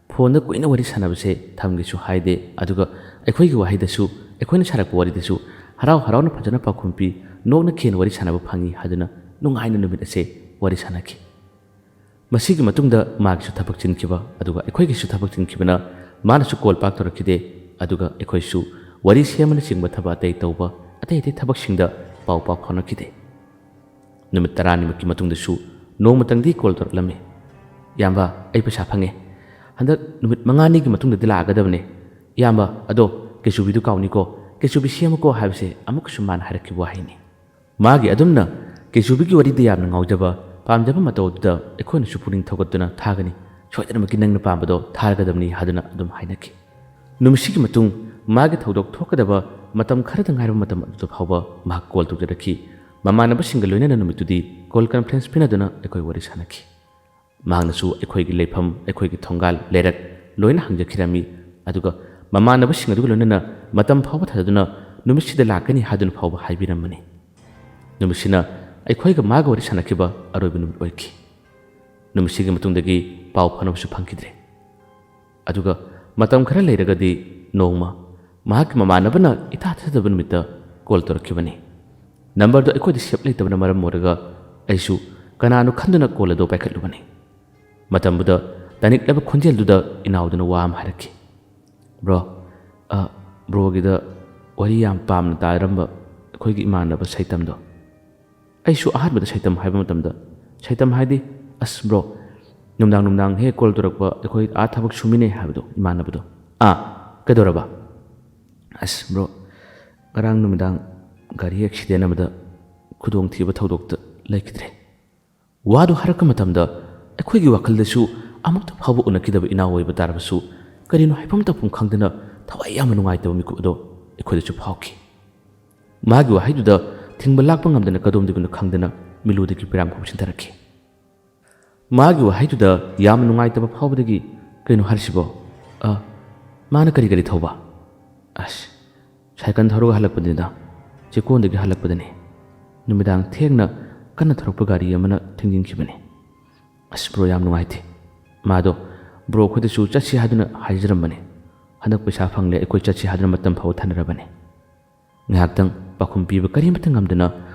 ꯐꯣꯟꯗ ꯀꯨꯏꯅ ꯋꯥꯔꯤ ꯁꯥꯟꯅꯕꯁꯦ ꯊꯝꯒꯦꯁꯨ ꯍꯥꯏꯗꯦ, ꯑꯗꯨꯒ ꯑꯩꯈꯣꯏꯒꯤ ꯋꯥꯍꯩꯗꯁꯨ, ꯑꯩꯈꯣꯏꯅ ꯁꯥꯔꯛꯄ ꯋꯥꯔꯤꯗꯁꯨ ꯍꯔꯥꯎ ꯍꯔꯥꯎꯅ ꯐꯖꯅ ꯄꯥꯎꯈꯨꯝ ꯄꯤ, ꯅꯣꯛꯅ ꯈꯦꯅ ꯋꯥꯔꯤ ꯁꯥꯟꯅꯕ ꯐꯪꯉꯤ ꯍꯥꯏꯗꯨꯅ ꯅꯨꯡꯉꯥꯏꯅ ꯅꯨꯃꯤꯠ ꯑꯁꯦ ꯋꯥꯔꯤ ꯁꯥꯟꯅꯈꯤ꯫ ꯃꯁꯤꯒꯤ ꯃꯇꯨꯡꯗ ꯃꯥꯒꯤꯁꯨ ꯊꯕꯛ ꯆꯤꯟꯈꯤꯕ, ꯑꯗꯨꯒ ꯑꯩꯈꯣꯏꯒꯤꯁꯨ ꯊꯕꯛ ꯆꯤꯟꯈꯤꯕꯅ ꯃꯥꯅꯁꯨ ꯀꯣꯜ ꯄꯥꯛ ꯇꯧꯔꯛꯈꯤꯗꯦ, ꯑꯗꯨꯒ ꯑꯩꯈꯣꯏꯁꯨ ꯋꯥꯔꯤ ꯁꯦꯝꯕꯅꯆꯤꯡꯕ ꯊꯕꯛ ꯑꯇꯩ ꯇꯧꯕ, ꯑꯇꯩ ꯑꯇꯩ ꯊꯕꯛꯁꯤꯡꯗ ꯄꯥꯎ ꯄꯥꯎ ꯐꯥꯎꯅꯈꯤꯗꯦ꯫ ꯅꯨꯃꯤꯠ ꯇꯔꯥꯅꯤꯃꯨꯛꯀꯤ ꯃꯇꯨꯡꯗꯁꯨ ꯅꯣꯡꯃꯇꯪꯗꯤ ꯀꯣꯜ ꯇꯧꯔꯛꯂꯝꯃꯤ꯫ "ꯏꯌꯥꯝꯕ, ꯑꯩ ꯄꯩꯁꯥ ꯐꯪꯉꯦ꯫ ꯍꯟꯗꯛ ꯅꯨꯃꯤꯠ ꯃꯉꯥꯅꯤꯒꯤ ꯃꯇꯨꯡꯗꯗꯤ ꯂꯥꯛꯑꯒꯗꯕꯅꯦ꯫ ꯏꯌꯥꯝꯕ, ꯑꯗꯣ ꯀꯦꯆꯨꯕꯤꯗꯨ ꯀꯥꯎꯅꯤꯀꯣ, ꯀꯦꯆꯨꯕꯤ ꯁꯦꯝꯃꯨꯀꯣ" ꯍꯥꯏꯕꯁꯦ ꯑꯃꯨꯛꯀꯁꯨ ꯃꯥꯅ ꯍꯥꯏꯔꯛꯈꯤꯕ ꯋꯥꯍꯩꯅꯤ꯫ ꯃꯥꯒꯤ ꯑꯗꯨꯝꯅ ꯀꯦꯆꯨꯕꯤꯒꯤ ꯋꯥꯔꯤꯗ ꯌꯥꯝꯅ ꯉꯥꯎꯖꯕ, ꯄꯥꯝꯖꯕ ꯃꯇꯧ ꯑꯗꯨꯗ ꯑꯩꯈꯣꯏꯅꯁꯨ ꯄꯨꯛꯅꯤꯡ ꯊꯧꯒꯠꯇꯨꯅ ꯊꯥꯒꯅꯤ꯫ ꯁꯣꯏꯗꯅꯃꯛꯀꯤ ꯅꯪꯅ ꯄꯥꯝꯕꯗꯣ ꯊꯥꯔꯒꯗꯕꯅꯤ ꯍꯥꯏꯗꯨꯅ ꯑꯗꯨꯝ ꯍꯥꯏꯅꯈꯤ꯫ ꯅꯨꯃꯤꯠꯁꯤꯒꯤ ꯃꯇꯨꯡ ꯃꯥꯒꯤ ꯊꯧꯗꯣꯛ ꯊꯣꯛꯀꯗꯕ ꯃꯇꯝ ꯈꯔꯗ ꯉꯥꯏꯔꯕ ꯃꯇꯝ ꯑꯗꯨꯗ ꯐꯥꯎꯕ ꯃꯍꯥꯛ ꯀꯣꯜ ꯇꯧꯖꯔꯛꯈꯤ꯫ ꯃꯃꯥꯟꯅꯕꯁꯤꯡꯒ ꯂꯣꯏꯅꯅ ꯅꯨꯃꯤꯠꯇꯨꯗꯤ ꯀꯣꯜ ꯀꯟꯐ꯭ꯔꯦꯟꯁ ꯄꯤꯅꯗꯨꯅ ꯑꯩꯈꯣꯏ ꯋꯥꯔꯤ ꯁꯥꯟꯅꯈꯤ꯫ ꯃꯍꯥꯛꯅꯁꯨ ꯑꯩꯈꯣꯏꯒꯤ ꯂꯩꯐꯝ, ꯑꯩꯈꯣꯏꯒꯤ ꯊꯣꯡꯒꯥꯜ, ꯂꯩꯔꯛ ꯂꯣꯏꯅ ꯍꯪꯖꯈꯤꯔꯝꯃꯤ꯫ ꯑꯗꯨꯒ ꯃꯃꯥꯟꯅꯕꯁꯤꯡ ꯑꯗꯨꯒ ꯂꯣꯏꯅꯅ ꯃꯇꯝ ꯐꯥꯎꯕ ꯊꯥꯖꯗꯨꯅ ꯅꯨꯃꯤꯠꯁꯤꯗ ꯂꯥꯛꯀꯅꯤ ꯍꯥꯏꯗꯨꯅ ꯐꯥꯎꯕ ꯍꯥꯏꯕꯤꯔꯝꯕꯅꯤ꯫ ꯅꯨꯃꯤꯠꯁꯤꯅ ꯑꯩꯈꯣꯏꯒ ꯃꯥꯒ ꯋꯥꯔꯤ ꯁꯥꯟꯅꯈꯤꯕ ꯑꯔꯣꯏꯕ ꯅꯨꯃꯤꯠ ꯑꯣꯏꯈꯤ꯫ ꯅꯨꯃꯤꯠꯁꯤꯒꯤ ꯃꯇꯨꯡꯗꯒꯤ ꯄꯥꯎ ꯐꯥꯎꯅꯕꯁꯨ ꯐꯪꯈꯤꯗ꯭ꯔꯦ꯫ ꯑꯗꯨꯒ ꯃꯇꯝ ꯈꯔ ꯂꯩꯔꯒꯗꯤ ꯅꯣꯡꯃ ꯃꯍꯥꯛꯀꯤ ꯃꯃꯥꯟꯅꯕꯅ ꯏꯊꯥ ꯊꯥꯖꯗꯕ ꯅꯨꯃꯤꯠꯇ ꯀꯣꯜ ꯇꯧꯔꯛꯈꯤꯕꯅꯤ꯫ ꯅꯝꯕꯔꯗꯨ ꯑꯩꯈꯣꯏꯗ ꯁꯦꯞ ꯂꯩꯇꯕꯅ ꯃꯔꯝ ꯑꯣꯏꯔꯒ ꯑꯩꯁꯨ ꯀꯅꯥꯅꯣ ꯈꯟꯗꯨꯅ ꯀꯣꯜ ꯑꯗꯨ ꯄꯥꯏꯈꯠꯂꯨꯕꯅꯤ꯫ ꯃꯇꯝꯗꯨꯗ ꯇꯥꯅꯤꯡꯂꯕ ꯈꯣꯟꯖꯦꯜꯗꯨꯗ ꯏꯅꯥꯎꯗꯨꯅ ꯋꯥ ꯑꯃ ꯍꯥꯏꯔꯛꯈꯤ꯫ "ꯕ꯭ꯔꯣ, ꯑ, ꯕ꯭ꯔꯣꯒꯤꯗ ꯋꯥꯔꯤ ꯌꯥꯝ ꯄꯥꯝꯅ ꯇꯥꯔꯝꯕ ꯑꯩꯈꯣꯏꯒꯤ ꯏꯃꯥꯟꯅꯕ ꯁꯩꯇꯝꯗꯣ꯫ ꯑꯩꯁꯨ ꯑꯍꯥꯟꯕꯗ ꯁꯩꯇꯝ ꯍꯥꯏꯕ ꯃꯇꯝꯗ, "ꯁꯩꯇꯝ ꯍꯥꯏꯗꯤ?" "ꯑꯁ ꯕ꯭ꯔꯣ, ꯅꯨꯡꯗꯥꯡ ꯅꯨꯡꯗꯥꯡ ꯍꯦꯛ ꯀꯣꯜ ꯇꯧꯔꯛꯄ, ꯑꯩꯈꯣꯏ ꯑꯥ ꯊꯕꯛ ꯁꯨꯃꯤꯟꯅꯩ ꯍꯥꯏꯕꯗꯣ, ꯏꯃꯥꯟꯅꯕꯗꯣ꯫ ꯑꯥ, ꯀꯩꯗꯧꯔꯕ?" "ꯑꯁ ꯕ꯭ꯔꯣ, ꯉꯔꯥꯡ ꯅꯨꯃꯤꯗꯥꯡ ꯒꯥꯔꯤ ꯑꯦꯛꯁꯤꯗꯦꯟ ꯑꯃꯗ ꯈꯨꯗꯣꯡꯊꯤꯕ ꯊꯧꯗꯣꯛꯇ ꯂꯩꯈꯤꯗ꯭ꯔꯦ꯫" ꯋꯥꯗꯨ ꯍꯥꯏꯔꯛꯄ ꯃꯇꯝꯗ ꯑꯩꯈꯣꯏꯒꯤ ꯋꯥꯈꯜꯗꯁꯨ ꯑꯃꯨꯛꯇ ꯐꯥꯎꯕ ꯎꯅꯈꯤꯗꯕ ꯏꯅꯥꯎ ꯑꯣꯏꯕ ꯇꯥꯔꯕꯁꯨ, ꯀꯔꯤꯅꯣ ꯍꯥꯏꯐꯝ ꯇꯧꯐꯝ ꯈꯪꯗꯅ ꯊꯋꯥꯏ ꯌꯥꯝꯅ ꯅꯨꯡꯉꯥꯏꯇꯕ ꯃꯤꯀꯨꯞ ꯑꯗꯣ ꯑꯩꯈꯣꯏꯗꯁꯨ ꯐꯥꯎꯈꯤ꯫ ꯃꯥꯒꯤ ꯋꯥꯍꯩꯗꯨꯗ ꯊꯤꯡꯕ ꯂꯥꯛꯄ ꯉꯝꯗꯅ ꯀꯗꯣꯝꯗꯒꯤꯅꯣ ꯈꯪꯗꯅ ꯃꯤꯂꯨꯗꯒꯤ ꯄꯤꯔꯥꯡ ꯐꯥꯎꯕ ꯆꯤꯟꯊꯔꯛꯈꯤ꯫ ꯃꯥꯒꯤ ꯋꯥꯍꯩꯗꯨꯗ ꯌꯥꯝꯅ ꯅꯨꯡꯉꯥꯏꯇꯕ ꯐꯥꯎꯕꯗꯒꯤ, "ꯀꯩꯅꯣ ꯍꯥꯏꯔꯤꯁꯤꯕꯣ? ꯑ, ꯃꯥꯅ ꯀꯔꯤ ꯒꯥꯔꯤ ꯊꯧꯕ?" "ꯑꯁ, ꯁꯥꯏꯀꯜ ꯊꯧꯔꯒ ꯍꯜꯂꯛꯄꯅꯤꯗ, ꯆꯦꯛꯀꯣꯟꯗꯒꯤ ꯍꯜꯂꯛꯄꯗꯅꯤ꯫ ꯅꯨꯃꯤꯗꯥꯡ ꯊꯦꯡꯅ ꯀꯟꯅ ꯊꯧꯔꯛꯄ ꯒꯥꯔꯤ ꯑꯃꯅ ꯊꯦꯡꯖꯤꯟꯈꯤꯕꯅꯤ꯫" "ꯑꯁ ꯕ꯭ꯔꯣ, ꯌꯥꯝ ꯅꯨꯡꯉꯥꯏꯇꯦ꯫ ꯃꯥꯗꯣ ꯕ꯭ꯔꯣ ꯑꯩꯈꯣꯏꯗꯁꯨ ꯆꯠꯁꯤ ꯍꯥꯏꯗꯨꯅ ꯍꯥꯏꯖꯔꯝꯕꯅꯤ꯫ ꯍꯟꯗꯛ ꯄꯩꯁꯥ ꯐꯪꯂꯦ, ꯑꯩꯈꯣꯏ ꯆꯠꯁꯤ ꯍꯥꯏꯗꯨꯅ ꯃꯇꯝ ꯐꯥꯎꯕ ꯊꯅꯔꯕꯅꯤ꯫" ꯉꯥꯏꯍꯥꯛꯇꯪ ꯄꯥꯎꯈꯨꯝ ꯄꯤꯕ ꯀꯔꯤꯃꯠꯇ ꯉꯝꯗꯅ,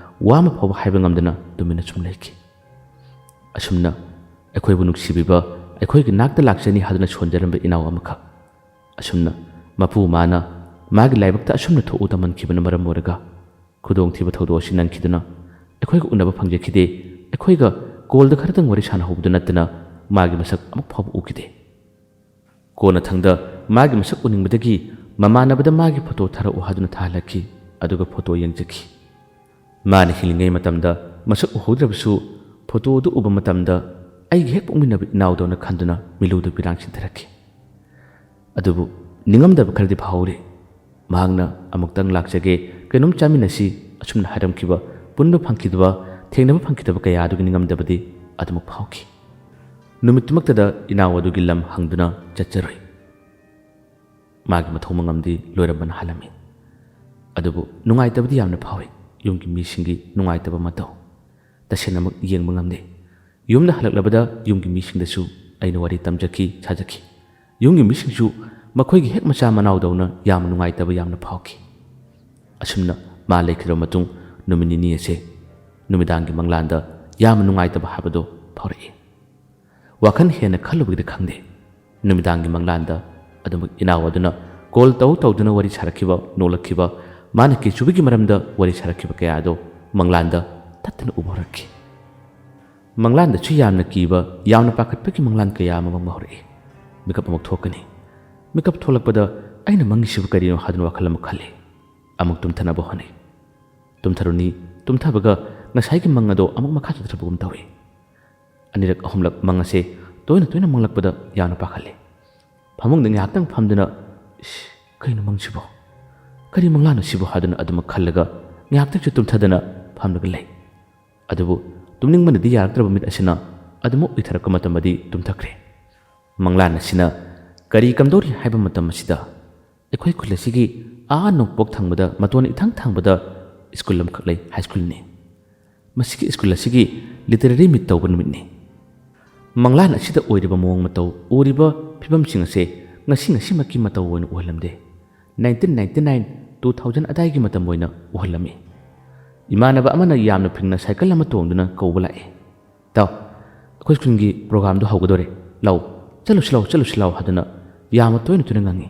ꯋꯥ ꯑꯃ ꯐꯥꯎꯕ ꯍꯥꯏꯕ ꯉꯝꯗꯅ ꯇꯨꯃꯤꯟꯅ ꯁꯨꯝ ꯂꯩꯈꯤ꯫ ꯑꯁꯨꯝꯅ ꯑꯩꯈꯣꯏꯕꯨ ꯅꯨꯡꯁꯤꯕꯤꯕ, ꯑꯩꯈꯣꯏꯒꯤ ꯅꯥꯛꯇ ꯂꯥꯛꯆꯅꯤ ꯍꯥꯏꯗꯨꯅ ꯁꯣꯟꯖꯔꯝꯕ ꯏꯅꯥꯎ ꯑꯃꯈꯛ, ꯑꯁꯨꯝꯅ ꯃꯄꯨ ꯃꯥꯅ ꯃꯥꯒꯤ ꯂꯥꯏꯕꯛꯇ ꯑꯁꯨꯝꯅ ꯊꯣꯛꯎ ꯇꯝꯃꯟꯈꯤꯕꯅ ꯃꯔꯝ ꯑꯣꯏꯔꯒ, ꯈꯨꯗꯣꯡꯊꯤꯕ ꯊꯧꯗꯣꯛ ꯑꯁꯤ ꯅꯪꯈꯤꯗꯨꯅ ꯑꯩꯈꯣꯏꯒ ꯎꯅꯕ ꯐꯪꯖꯈꯤꯗꯦ꯫ ꯑꯩꯈꯣꯏꯒ ꯀꯣꯜꯗ ꯈꯔꯇꯪ ꯋꯥꯔꯤ ꯁꯥꯟꯅꯍꯧꯕꯗꯨ ꯅꯠꯇꯅ ꯃꯥꯒꯤ ꯃꯁꯛ ꯑꯃꯨꯛ ꯐꯥꯎꯕ ꯎꯈꯤꯗꯦ꯫ ꯀꯣꯟꯅꯊꯪꯗ ꯃꯥꯒꯤ ꯃꯁꯛ ꯎꯅꯤꯡꯕꯗꯒꯤ ꯃꯃꯥꯟꯅꯕꯗ ꯃꯥꯒꯤ ꯐꯣꯇꯣ ꯊꯥꯔꯛꯎ ꯍꯥꯏꯗꯨꯅ ꯊꯥꯍꯜꯂꯛꯈꯤ꯫ ꯑꯗꯨꯒ ꯐꯣꯇꯣ ꯌꯦꯡꯖꯈꯤ꯫ ꯃꯥꯅ ꯍꯤꯡꯂꯤꯉꯩ ꯃꯇꯝꯗ ꯃꯁꯛ ꯎꯍꯧꯗ꯭ꯔꯕꯁꯨ, ꯐꯣꯇꯣꯗꯨ ꯎꯕ ꯃꯇꯝꯗ ꯑꯩꯒꯤ ꯍꯦꯛ ꯄꯣꯛꯃꯤꯟꯅꯕ ꯏꯅꯥꯎꯗꯧꯅ ꯈꯟꯗꯨꯅ ꯃꯤꯂꯨꯗꯨ ꯄꯤꯔꯥꯡ ꯆꯤꯟꯊꯔꯛꯈꯤ꯫ ꯑꯗꯨꯕꯨ ꯅꯤꯡꯉꯝꯗꯕ ꯈꯔꯗꯤ ꯐꯥꯎꯍꯧꯔꯤ꯫ ꯃꯍꯥꯛꯅ "ꯑꯃꯨꯛꯇꯪ ꯂꯥꯛꯆꯒꯦ, ꯀꯩꯅꯣꯝ ꯆꯥꯃꯤꯟꯅꯁꯤ" ꯑꯁꯨꯝꯅ ꯍꯥꯏꯔꯝꯈꯤꯕ, ꯄꯨꯟꯕ ꯐꯪꯈꯤꯗꯕ, ꯊꯦꯡꯅꯕ ꯐꯪꯈꯤꯗꯕ ꯀꯌꯥ ꯑꯗꯨꯒꯤ ꯅꯤꯡꯉꯝꯗꯕꯗꯤ ꯑꯗꯨꯃꯛ ꯐꯥꯎꯈꯤ꯫ ꯅꯨꯃꯤꯠꯇꯨꯃꯛꯇꯗ ꯏꯅꯥꯎ ꯑꯗꯨꯒꯤ ꯂꯝ ꯍꯪꯗꯨꯅ ꯆꯠꯆꯔꯨꯏ꯫ ꯃꯥꯒꯤ ꯃꯊꯧ ꯃꯉꯝꯗꯤ ꯂꯣꯏꯔꯝꯕꯅ ꯍꯥꯜꯂꯝꯃꯤ꯫ ꯑꯗꯨꯕꯨ ꯅꯨꯡꯉꯥꯏꯇꯕꯗꯤ ꯌꯥꯝꯅ ꯐꯥꯎꯏ, ꯌꯨꯝꯒꯤ ꯃꯤꯁꯤꯡꯒꯤ ꯅꯨꯡꯉꯥꯏꯇꯕ ꯃꯇꯧ꯫ ꯇꯁꯦꯡꯅꯃꯛ ꯌꯦꯡꯕ ꯉꯝꯗꯦ꯫ ꯌꯨꯝꯗ ꯍꯜꯂꯛꯂꯕꯗ ꯌꯨꯝꯒꯤ ꯃꯤꯁꯤꯡꯗꯁꯨ ꯑꯩꯅ ꯋꯥꯔꯤ ꯇꯝꯖꯈꯤ, ꯁꯥꯖꯈꯤ꯫ ꯌꯨꯝꯒꯤ ꯃꯤꯁꯤꯡꯁꯨ ꯃꯈꯣꯏꯒꯤ ꯍꯦꯛ ꯃꯆꯥ ꯃꯅꯥꯎꯗꯧꯅ ꯌꯥꯝꯅ ꯅꯨꯡꯉꯥꯏꯇꯕ ꯌꯥꯝꯅ ꯐꯥꯎꯈꯤ꯫ ꯑꯁꯨꯝꯅ ꯃꯥ ꯂꯩꯈꯤꯗ꯭ꯔꯕ ꯃꯇꯨꯡ ꯅꯨꯃꯤꯠ ꯅꯤꯅꯤ ꯑꯁꯦ ꯅꯨꯃꯤꯗꯥꯡꯒꯤ ꯃꯪꯂꯥꯟꯗ ꯌꯥꯝꯅ ꯅꯨꯡꯉꯥꯏꯇꯕ ꯍꯥꯏꯕꯗꯨ ꯐꯥꯎꯔꯛꯏ꯫ ꯋꯥꯈꯜ ꯍꯦꯟꯅ ꯈꯜꯂꯨꯕꯒꯤꯗ ꯈꯪꯗꯦ, ꯅꯨꯃꯤꯗꯥꯡꯒꯤ ꯃꯪꯂꯥꯟꯗ ꯑꯗꯨꯃꯛ ꯏꯅꯥꯎ ꯑꯗꯨꯅ ꯀꯣꯜ ꯇꯧ ꯇꯧꯗꯨꯅ ꯋꯥꯔꯤ ꯁꯥꯔꯛꯈꯤꯕ, ꯅꯣꯛꯂꯛꯈꯤꯕ, ꯃꯥꯅ ꯀꯤꯆꯨꯕꯒꯤ ꯃꯔꯝꯗ ꯋꯥꯔꯤ ꯁꯥꯔꯛꯈꯤꯕ ꯀꯌꯥ ꯑꯗꯣ ꯃꯪꯂꯥꯟꯗ ꯇꯠꯇꯅ ꯎꯕ ꯍꯧꯔꯛꯈꯤ꯫ ꯃꯪꯂꯥꯟꯗꯁꯨ ꯌꯥꯝꯅ ꯀꯤꯕ, ꯌꯥꯝꯅ ꯄꯥꯈꯠꯄꯒꯤ ꯃꯪꯂꯥꯟ ꯀꯌꯥ ꯑꯃ ꯃꯪꯕ ꯍꯧꯔꯛꯏ꯫ ꯃꯤꯀꯞ ꯑꯃꯨꯛ ꯊꯣꯛꯀꯅꯤ꯫ ꯃꯤꯀꯞ ꯊꯣꯛꯂꯛꯄꯗ ꯑꯩꯅ ꯃꯪꯉꯤꯁꯤꯕꯨ ꯀꯔꯤꯅꯣ ꯍꯥꯏꯗꯨꯅ ꯋꯥꯈꯜ ꯑꯃ ꯈꯜꯂꯤ꯫ ꯑꯃꯨꯛ ꯇꯨꯝꯊꯅꯕ ꯍꯣꯠꯅꯩ꯫ ꯇꯨꯝꯊꯔꯨꯅꯤ꯫ ꯇꯨꯝꯊꯕꯒ ꯉꯁꯥꯏꯒꯤ ꯃꯪ ꯑꯗꯣ ꯑꯃꯨꯛ ꯃꯈꯥ ꯆꯠꯊꯔꯛꯄꯒꯨꯝ ꯇꯧꯏ꯫ ꯑꯅꯤꯔꯛ ꯑꯍꯨꯝꯂꯛ ꯃꯪ ꯑꯁꯦ ꯇꯣꯏꯅ ꯇꯣꯏꯅ ꯃꯪꯂꯛꯄꯗ ꯌꯥꯝꯅ ꯄꯥꯈꯠꯂꯤ꯫ ꯐꯃꯨꯡꯗ ꯉꯥꯏꯍꯥꯛꯇꯪ ꯐꯝꯗꯨꯅ, "ꯏꯁ, ꯀꯩꯅꯣ ꯃꯪꯁꯤꯕꯣ? ꯀꯔꯤ ꯃꯪꯂꯥꯟꯅꯣ ꯁꯤꯕꯣ?" ꯍꯥꯏꯗꯨꯅ ꯑꯗꯨꯃꯛ ꯈꯜꯂꯒ ꯉꯥꯏꯍꯥꯛꯇꯪꯁꯨ ꯇꯨꯝꯊꯗꯅ ꯐꯝꯂꯒ ꯂꯩ꯫ ꯑꯗꯨꯕꯨ ꯇꯨꯝꯅꯤꯡꯕꯅꯗꯤ ꯌꯥꯔꯛꯇ꯭ꯔꯕ ꯃꯤꯠ ꯑꯁꯤꯅ ꯑꯗꯨꯃꯛ ꯎꯏꯊꯔꯛꯄ ꯃꯇꯝꯗꯗꯤ ꯇꯨꯝꯊꯈ꯭ꯔꯦ꯫ ꯃꯪꯂꯥꯟ ꯑꯁꯤꯅ ꯀꯔꯤ ꯀꯝꯗꯧꯔꯤ ꯍꯥꯏꯕ ꯃꯇꯝ ꯑꯁꯤꯗ ꯑꯩꯈꯣꯏ ꯈꯨꯜ ꯑꯁꯤꯒꯤ ꯑꯥ ꯅꯣꯡꯄꯣꯛ ꯊꯪꯕꯗ, ꯃꯇꯣꯟ ꯏꯊꯪ ꯊꯪꯕꯗ ꯁ꯭ꯀꯨꯜ ꯑꯃꯈꯛ ꯂꯩ, ꯍꯥꯏ ꯁ꯭ꯀꯨꯜꯅꯤ꯫ ꯃꯁꯤꯒꯤ ꯁ꯭ꯀꯨꯜ ꯑꯁꯤꯒꯤ ꯂꯤꯇꯔꯦꯔꯤ ꯃꯤꯠ ꯇꯧꯕ ꯅꯨꯃꯤꯠꯅꯤ꯫ ꯃꯪꯂꯥꯟ ꯑꯁꯤꯗ ꯑꯣꯏꯔꯤꯕ ꯃꯑꯣꯡ ꯃꯇꯧ, ꯎꯔꯤꯕ ꯐꯤꯕꯝꯁꯤꯡ ꯑꯁꯦ ꯉꯁꯤ ꯉꯁꯤꯃꯛꯀꯤ ꯃꯇꯧ ꯑꯣꯏꯅ ꯎꯍꯜꯂꯝꯗꯦ꯫ Nineteen ninety nine, two thousand ꯑꯗꯥꯏꯒꯤ ꯃꯇꯝ ꯑꯣꯏꯅ ꯎꯍꯜꯂꯝꯃꯤ꯫ ꯏꯃꯥꯟꯅꯕ ꯑꯃꯅ ꯌꯥꯝꯅ ꯐꯤꯡꯅ ꯁꯥꯏꯀꯜ ꯑꯃ ꯇꯣꯡꯗꯨꯅ ꯀꯧꯕ ꯂꯥꯛꯏ꯫ "ꯏꯇꯥꯎ, ꯑꯩꯈꯣꯏ ꯁ꯭ꯀꯨꯜꯒꯤ ꯄ꯭ꯔꯣꯒꯥꯝꯗꯣ ꯍꯧꯒꯗꯧꯔꯦ꯫ ꯂꯥꯎ, ꯆꯠꯂꯨꯁꯤ ꯂꯥꯎ, ꯆꯠꯂꯨꯁꯤ ꯂꯥꯎ" ꯍꯥꯏꯗꯨꯅ ꯌꯥꯝꯅ ꯇꯣꯏꯅ ꯇꯣꯏꯅ ꯉꯥꯡꯉꯤ꯫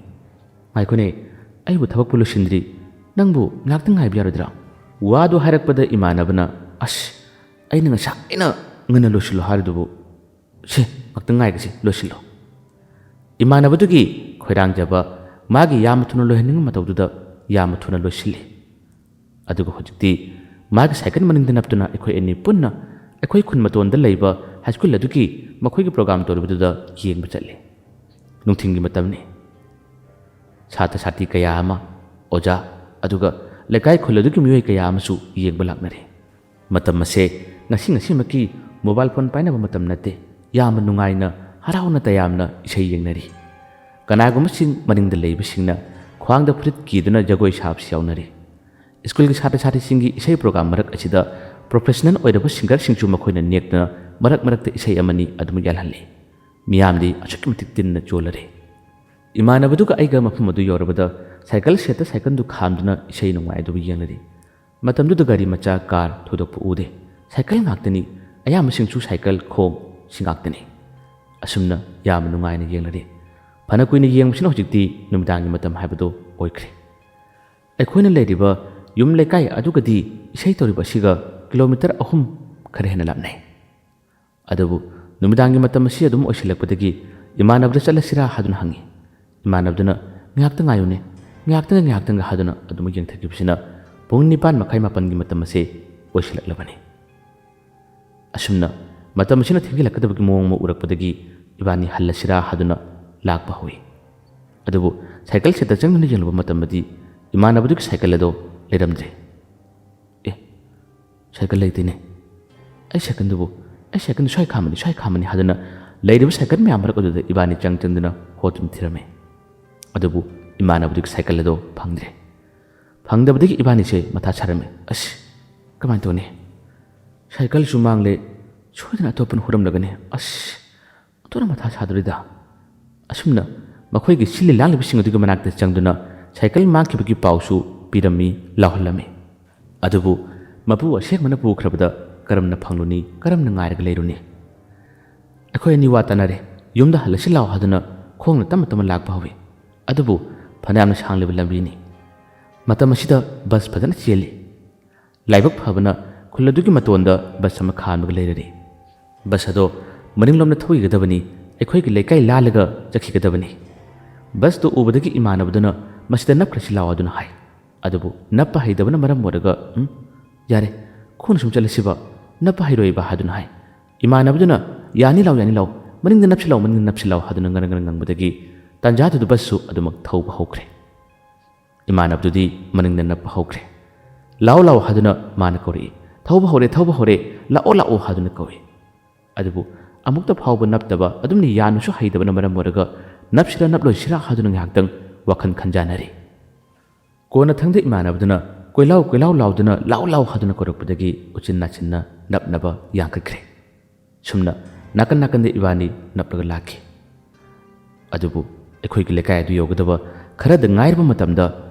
"ꯉꯥꯏꯈꯣꯅꯦ, ꯑꯩꯕꯨ ꯊꯕꯛꯄꯨ ꯂꯣꯏꯁꯤꯟꯗ꯭ꯔꯤ꯫ ꯅꯪꯕꯨ ꯉꯥꯏꯍꯥꯛꯇꯪ ꯉꯥꯏꯕ ꯌꯥꯔꯣꯏꯗ꯭ꯔꯥ?" ꯋꯥꯗꯨ ꯍꯥꯏꯔꯛꯄꯗ ꯏꯃꯥꯟꯅꯕꯅ, "ꯑꯁ, ꯑꯩꯅ ꯉꯁꯥꯏꯅ ꯉꯟꯅ ꯂꯣꯏꯁꯤꯜꯂꯣ ꯍꯥꯏꯔꯤꯗꯨꯕꯨ꯫ ꯁꯦ, ꯉꯥꯛꯇꯪ ꯉꯥꯏꯒꯁꯤ, ꯂꯣꯏꯁꯤꯜꯂꯣ"꯫ ꯏꯃꯥꯟꯅꯕꯗꯨꯒꯤ ꯈꯣꯏꯔꯥꯡꯖꯕ, ꯃꯥꯒꯤ ꯌꯥꯝꯅ ꯊꯨꯅ ꯂꯣꯏꯍꯟꯅꯤꯡꯕ ꯃꯇꯧꯗꯨꯗ ꯌꯥꯝꯅ ꯊꯨꯅ ꯂꯣꯏꯁꯤꯜꯂꯤ꯫ ꯑꯗꯨꯒ ꯍꯧꯖꯤꯛꯇꯤ ꯃꯥꯒꯤ ꯁꯥꯏꯀꯜ ꯃꯅꯤꯡꯗ ꯅꯞꯇꯨꯅ ꯑꯩꯈꯣꯏ ꯑꯅꯤ ꯄꯨꯟꯅ ꯑꯩꯈꯣꯏ ꯈꯨꯟ ꯃꯇꯣꯟꯗ ꯂꯩꯕ ꯍꯥꯏ ꯁ꯭ꯀꯨꯜ ꯑꯗꯨꯒꯤ ꯃꯈꯣꯏꯒꯤ ꯄ꯭ꯔꯣꯒꯥꯝ ꯇꯧꯔꯤꯕꯗꯨꯗ ꯌꯦꯡꯕ ꯆꯠꯂꯤ꯫ ꯅꯨꯡꯊꯤꯜꯒꯤ ꯃꯇꯝꯅꯤ꯫ ꯁꯥꯇ꯭ꯔ ꯁꯥꯇ꯭ꯔꯤ ꯀꯌꯥ ꯑꯃ, ꯑꯣꯖꯥ, ꯑꯗꯨꯒ ꯂꯩꯀꯥꯏ ꯈꯨꯜ ꯑꯗꯨꯒꯤ ꯃꯤꯑꯣꯏ ꯀꯌꯥ ꯑꯃꯁꯨ ꯌꯦꯡꯕ ꯂꯥꯛꯅꯔꯤ꯫ ꯃꯇꯝ ꯑꯁꯦ ꯉꯁꯤ ꯉꯁꯤꯃꯛꯀꯤ ꯃꯣꯕꯥꯏꯜ ꯐꯣꯟ ꯄꯥꯏꯅꯕ ꯃꯇꯝ ꯅꯠꯇꯦ꯫ ꯌꯥꯝꯅ ꯅꯨꯡꯉꯥꯏꯅ, ꯍꯔꯥꯎꯅ ꯇꯌꯥꯝꯅ ꯏꯁꯩ ꯌꯦꯡꯅꯔꯤ꯫ ꯀꯅꯥꯒꯨꯝꯕꯁꯤꯡ ꯃꯅꯤꯡꯗ ꯂꯩꯕꯁꯤꯡꯅ ꯈ꯭ꯋꯥꯡꯗ ꯐꯨꯔꯤꯠ ꯀꯤꯗꯨꯅ ꯖꯒꯣꯏ ꯁꯥꯕꯁꯨ ꯌꯥꯎꯅꯔꯤ꯫ ꯁ꯭ꯀꯨꯜꯒꯤ ꯁꯥꯇ꯭ꯔ ꯁꯥꯇ꯭ꯔꯤꯁꯤꯡꯒꯤ ꯏꯁꯩ ꯄ꯭ꯔꯣꯒꯥꯝ ꯃꯔꯛ ꯑꯁꯤꯗ ꯄ꯭ꯔꯣꯐꯦꯁꯅꯦꯜ ꯑꯣꯏꯔꯕ ꯁꯤꯡꯒꯔꯁꯤꯡꯁꯨ ꯃꯈꯣꯏꯅ ꯅꯦꯛꯇꯨꯅ ꯃꯔꯛ ꯃꯔꯛꯇ ꯏꯁꯩ ꯑꯃꯅꯤ ꯑꯗꯨꯝ ꯌꯥꯜꯍꯜꯂꯤ꯫ ꯃꯤꯌꯥꯝꯗꯤ ꯑꯁꯨꯛꯀꯤ ꯃꯇꯤꯛ ꯇꯤꯟꯅ ꯆꯣꯜꯂꯔꯦ꯫ ꯏꯃꯥꯟꯅꯕꯗꯨꯒ ꯑꯩꯒ ꯃꯐꯝ ꯑꯗꯨ ꯌꯧꯔꯕꯗ ꯁꯥꯏꯀꯜ ꯁꯦꯠꯇ ꯁꯥꯏꯀꯜꯗꯨ ꯈꯥꯝꯗꯨꯅ ꯏꯁꯩ ꯅꯣꯡꯃꯥꯏ ꯑꯗꯨꯕꯨ ꯌꯦꯡꯂꯔꯤ꯫ ꯃꯇꯝꯗꯨꯗ ꯒꯥꯔꯤ ꯃꯆꯥ, ꯀꯥꯔ ꯊꯣꯏꯗꯣꯛꯄ ꯎꯗꯦ꯫ ꯁꯥꯏꯀꯜ ꯉꯥꯛꯇꯅꯤ꯫ ꯑꯌꯥꯝꯕꯁꯤꯡꯁꯨ ꯁꯥꯏꯀꯜ, ꯈꯣꯡ ꯁꯤ ꯉꯥꯛꯇꯅꯤ꯫ ꯑꯁꯨꯝꯅ ꯌꯥꯝꯅ ꯅꯨꯡꯉꯥꯏꯅ ꯌꯦꯡꯂꯔꯤ꯫ ꯐꯅ ꯀꯨꯏꯅ ꯌꯦꯡꯕꯁꯤꯅ ꯍꯧꯖꯤꯛꯇꯤ ꯅꯨꯃꯤꯗꯥꯡꯒꯤ ꯃꯇꯝ ꯍꯥꯏꯕꯗꯨ ꯑꯣꯏꯈ꯭ꯔꯦ꯫ ꯑꯩꯈꯣꯏꯅ ꯂꯩꯔꯤꯕ ꯌꯨꯝ ꯂꯩꯀꯥꯏ ꯑꯗꯨꯒꯗꯤ ꯏꯁꯩ ꯇꯧꯔꯤꯕ ꯑꯁꯤꯒ ꯀꯤꯂꯣꯃꯤꯇꯔ ꯑꯍꯨꯝ ꯈꯔ ꯍꯦꯟꯅ ꯂꯥꯞꯅꯩ꯫ ꯑꯗꯨꯕꯨ ꯅꯨꯃꯤꯗꯥꯡꯒꯤ ꯃꯇꯝ ꯑꯁꯤ ꯑꯗꯨꯝ ꯑꯣꯏꯁꯤꯜꯂꯛꯄꯗꯒꯤ ꯏꯃꯥꯟꯅꯕꯗ ꯆꯠꯂꯁꯤꯔꯥ ꯍꯥꯏꯗꯨꯅ ꯍꯪꯉꯤ꯫ ꯏꯃꯥꯟꯅꯕꯗꯨꯅ "ꯉꯥꯏꯍꯥꯛꯇ ꯉꯥꯏꯌꯨꯅꯦ, ꯉꯥꯏꯍꯥꯛꯇꯪꯒ ꯉꯥꯏꯍꯥꯛꯇꯪꯒ" ꯍꯥꯏꯗꯨꯅ ꯑꯗꯨꯃꯛ ꯌꯦꯡꯊꯈꯤꯕꯁꯤꯅ ꯄꯨꯡ ꯅꯤꯄꯥꯟ ꯃꯈꯥꯏ, ꯃꯥꯄꯟꯒꯤ ꯃꯇꯝ ꯑꯁꯦ ꯑꯣꯏꯁꯤꯜꯂꯛꯂꯕꯅꯤ꯫ ꯑꯁꯨꯝꯅ ꯃꯇꯝ ꯑꯁꯤꯅ ꯊꯦꯡꯖꯤꯜꯂꯛꯀꯗꯕꯒꯤ ꯃꯑꯣꯡ ꯑꯃ ꯎꯔꯛꯄꯗꯒꯤ ꯏꯕꯥꯅꯤ ꯍꯜꯂꯁꯤꯔꯥ ꯍꯥꯏꯗꯨꯅ ꯂꯥꯛꯄ ꯍꯧꯏ꯫ ꯑꯗꯨꯕꯨ ꯁꯥꯏꯀꯜ ꯁꯦꯠꯇ ꯆꯪꯗꯨꯅ ꯌꯦꯡꯂꯨꯕ ꯃꯇꯝꯗꯗꯤ ꯏꯃꯥꯟꯅꯕꯗꯨꯒꯤ ꯁꯥꯏꯀꯜ ꯑꯗꯣ ꯂꯩꯔꯝꯗ꯭ꯔꯦ꯫ "ꯑꯦ, ꯁꯥꯏꯀꯜ ꯂꯩꯇꯦꯅꯦ꯫ ꯑꯩ ꯁꯥꯏꯀꯜꯗꯨꯕꯨ, ꯑꯩ ꯁꯥꯏꯀꯜꯗꯨ ꯁ꯭ꯋꯥꯏ ꯈꯥꯝꯕꯅꯤ, ꯁ꯭ꯋꯥꯏ ꯈꯥꯝꯕꯅꯤ" ꯍꯥꯏꯗꯨꯅ ꯂꯩꯔꯤꯕ ꯁꯥꯏꯀꯜ ꯃꯌꯥꯝ ꯃꯔꯛ ꯑꯗꯨꯗ ꯏꯕꯥꯅꯤ ꯆꯪ ꯆꯪꯗꯨꯅ ꯍꯣꯠꯇꯨꯅ ꯊꯤꯔꯝꯃꯤ꯫ ꯑꯗꯨꯕꯨ ꯏꯃꯥꯟꯅꯕꯗꯨꯒꯤ ꯁꯥꯏꯀꯜ ꯑꯗꯣ ꯐꯪꯗ꯭ꯔꯦ꯫ ꯐꯪꯗꯕꯗꯒꯤ ꯏꯕꯥꯅꯤꯁꯦ ꯃꯊꯥ ꯁꯥꯔꯝꯃꯤ꯫ "ꯑꯁ, ꯀꯃꯥꯏꯅ ꯇꯧꯅꯤ? ꯁꯥꯏꯀꯜꯁꯨ ꯃꯥꯡꯂꯦ, ꯁꯣꯏꯗꯅ ꯑꯇꯣꯞꯄꯅ ꯍꯨꯔꯝꯂꯒꯅꯤ꯫ ꯑꯁ, ꯑꯣꯟꯊꯣꯛꯅ ꯃꯊꯥ ꯁꯥꯗꯣꯔꯤꯗ"꯫ ꯑꯁꯨꯝꯅ ꯃꯈꯣꯏꯒꯤ ꯁꯤꯜꯂꯤ ꯂꯥꯡꯂꯤꯕꯁꯤꯡ ꯑꯗꯨꯒꯤ ꯃꯅꯥꯛꯇ ꯆꯪꯗꯨꯅ ꯁꯥꯏꯀꯜ ꯃꯥꯡꯈꯤꯕꯒꯤ ꯄꯥꯎꯁꯨ ꯄꯤꯔꯝꯃꯤ, ꯂꯥꯎꯍꯜꯂꯝꯃꯤ꯫ ꯑꯗꯨꯕꯨ ꯃꯄꯨ ꯑꯁꯦꯡꯕꯅ ꯄꯨꯈ꯭ꯔꯕꯗ ꯀꯔꯝꯅ ꯐꯪꯂꯨꯅꯤ, ꯀꯔꯝꯅ ꯉꯥꯏꯔꯒ ꯂꯩꯔꯨꯅꯤ? ꯑꯩꯈꯣꯏ ꯑꯅꯤ ꯋꯥ ꯇꯥꯅꯔꯦ꯫ ꯌꯨꯝꯗ ꯍꯜꯂꯁꯤ ꯂꯥꯎ ꯍꯥꯏꯗꯨꯅ ꯈꯣꯡꯅ ꯇꯞꯅ ꯇꯞꯅ ꯂꯥꯛꯄ ꯍꯧꯏ꯫ ꯑꯗꯨꯕꯨ ꯐꯅꯌꯥꯝꯅ ꯁꯥꯡꯂꯤꯕ ꯂꯝꯕꯤꯅꯤ꯫ ꯃꯇꯝ ꯑꯁꯤꯗ ꯕꯁ ꯐꯖꯅ ꯆꯦꯜꯂꯤ꯫ ꯂꯥꯏꯕꯛ ꯐꯕꯅ ꯈꯨꯜ ꯑꯗꯨꯒꯤ ꯃꯇꯣꯟꯗ ꯕꯁ ꯑꯃ ꯈꯥꯝꯂꯒ ꯂꯩꯔꯔꯦ꯫ ꯕꯁ ꯑꯗꯣ ꯃꯅꯤꯡꯂꯣꯝꯗ ꯊꯧꯈꯤꯒꯗꯕꯅꯤ, ꯑꯩꯈꯣꯏꯒꯤ ꯂꯩꯀꯥꯏ ꯂꯥꯜꯂꯒ ꯆꯠꯈꯤꯒꯗꯕꯅꯤ꯫ ꯕꯁꯇꯨ ꯎꯕꯗꯒꯤ ꯏꯃꯥꯟꯅꯕꯗꯨꯅ "ꯃꯁꯤꯗ ꯅꯞꯈ꯭ꯔꯁꯤ ꯂꯥꯛꯑꯣ" ꯑꯗꯨꯅ ꯍꯥꯏ꯫ ꯑꯗꯨꯕꯨ ꯅꯞꯄ ꯍꯩꯇꯕꯅ ꯃꯔꯝ ꯑꯣꯏꯔꯒ "ꯎꯝ, ꯌꯥꯔꯦ, ꯈꯣꯡꯅ ꯁꯨꯝ ꯆꯠꯂꯁꯤꯕ, ꯅꯞꯄ ꯍꯩꯔꯣꯏꯕ" ꯍꯥꯏꯗꯨꯅ ꯍꯥꯏ꯫ ꯏꯃꯥꯟꯅꯕꯗꯨꯅ "ꯌꯥꯅꯤ ꯂꯥꯎ, ꯌꯥꯅꯤ ꯂꯥꯎ, ꯃꯅꯤꯡꯗ ꯅꯞꯁꯤ ꯂꯥꯎ, ꯃꯅꯤꯡꯗ ꯅꯞꯁꯤ ꯂꯥꯎ" ꯍꯥꯏꯗꯨꯅ ꯉꯔꯪ ꯉꯔꯪ ꯉꯪꯕꯗꯒꯤ ꯇꯥꯟꯖꯥꯗꯨꯗ ꯕꯁꯁꯨ ꯑꯗꯨꯃꯛ ꯊꯧꯕ ꯍꯧꯈ꯭ꯔꯦ꯫ ꯏꯃꯥꯟꯅꯕꯗꯨꯗꯤ ꯃꯅꯤꯡꯗ ꯅꯞꯄ ꯍꯧꯈ꯭ꯔꯦ꯫ "ꯂꯥꯛꯑꯣ, ꯂꯥꯛꯑꯣ" ꯍꯥꯏꯗꯨꯅ ꯃꯥꯅ ꯀꯧꯔꯛꯏ꯫ "ꯊꯧꯕ ꯍꯧꯔꯦ, ꯊꯧꯕ ꯍꯧꯔꯦ, ꯂꯥꯛꯑꯣ, ꯂꯥꯛꯑꯣ" ꯍꯥꯏꯗꯨꯅ ꯀꯧꯏ꯫ ꯑꯗꯨꯕꯨ ꯑꯃꯨꯛꯇ ꯐꯥꯎꯕ ꯅꯞꯇꯕ, ꯑꯗꯨꯝꯅ ꯌꯥꯟꯕꯁꯨ ꯍꯩꯇꯕꯅ ꯃꯔꯝ ꯑꯣꯏꯔꯒ ꯅꯞꯁꯤꯔꯥ ꯅꯞꯂꯣꯏꯁꯤꯔꯥ ꯍꯥꯏꯗꯨꯅ ꯉꯥꯏꯍꯥꯛꯇꯪ ꯋꯥꯈꯜ ꯈꯟꯖꯥꯟꯅꯔꯤ꯫ ꯀꯣꯟꯅꯊꯪꯗ ꯏꯃꯥꯟꯅꯕꯗꯨꯅ ꯀꯣꯏꯂꯥꯎ ꯀꯣꯏꯂꯥꯎ ꯂꯥꯎꯗꯨꯅ "ꯂꯥꯛꯑꯣ, ꯂꯥꯛꯑꯣ" ꯍꯥꯏꯗꯨꯅ ꯀꯧꯔꯛꯄꯗꯒꯤ ꯎꯆꯤꯟ ꯅꯥꯆꯤꯟꯅ ꯅꯞꯅꯕ ꯌꯥꯡꯈꯠꯈ꯭ꯔꯦ꯫ ꯁꯨꯝꯅ ꯅꯥꯀꯟ ꯅꯥꯀꯟꯗ ꯏꯕꯥꯅꯤ ꯅꯞꯂꯒ ꯂꯥꯛꯈꯤ꯫ ꯑꯗꯨꯕꯨ ꯑꯩꯈꯣꯏꯒꯤ ꯂꯩꯀꯥꯏ ꯑꯗꯨ ꯌꯧꯒꯗꯕ ꯈꯔꯗ ꯉꯥꯏꯔꯕ ꯃꯇꯝꯗ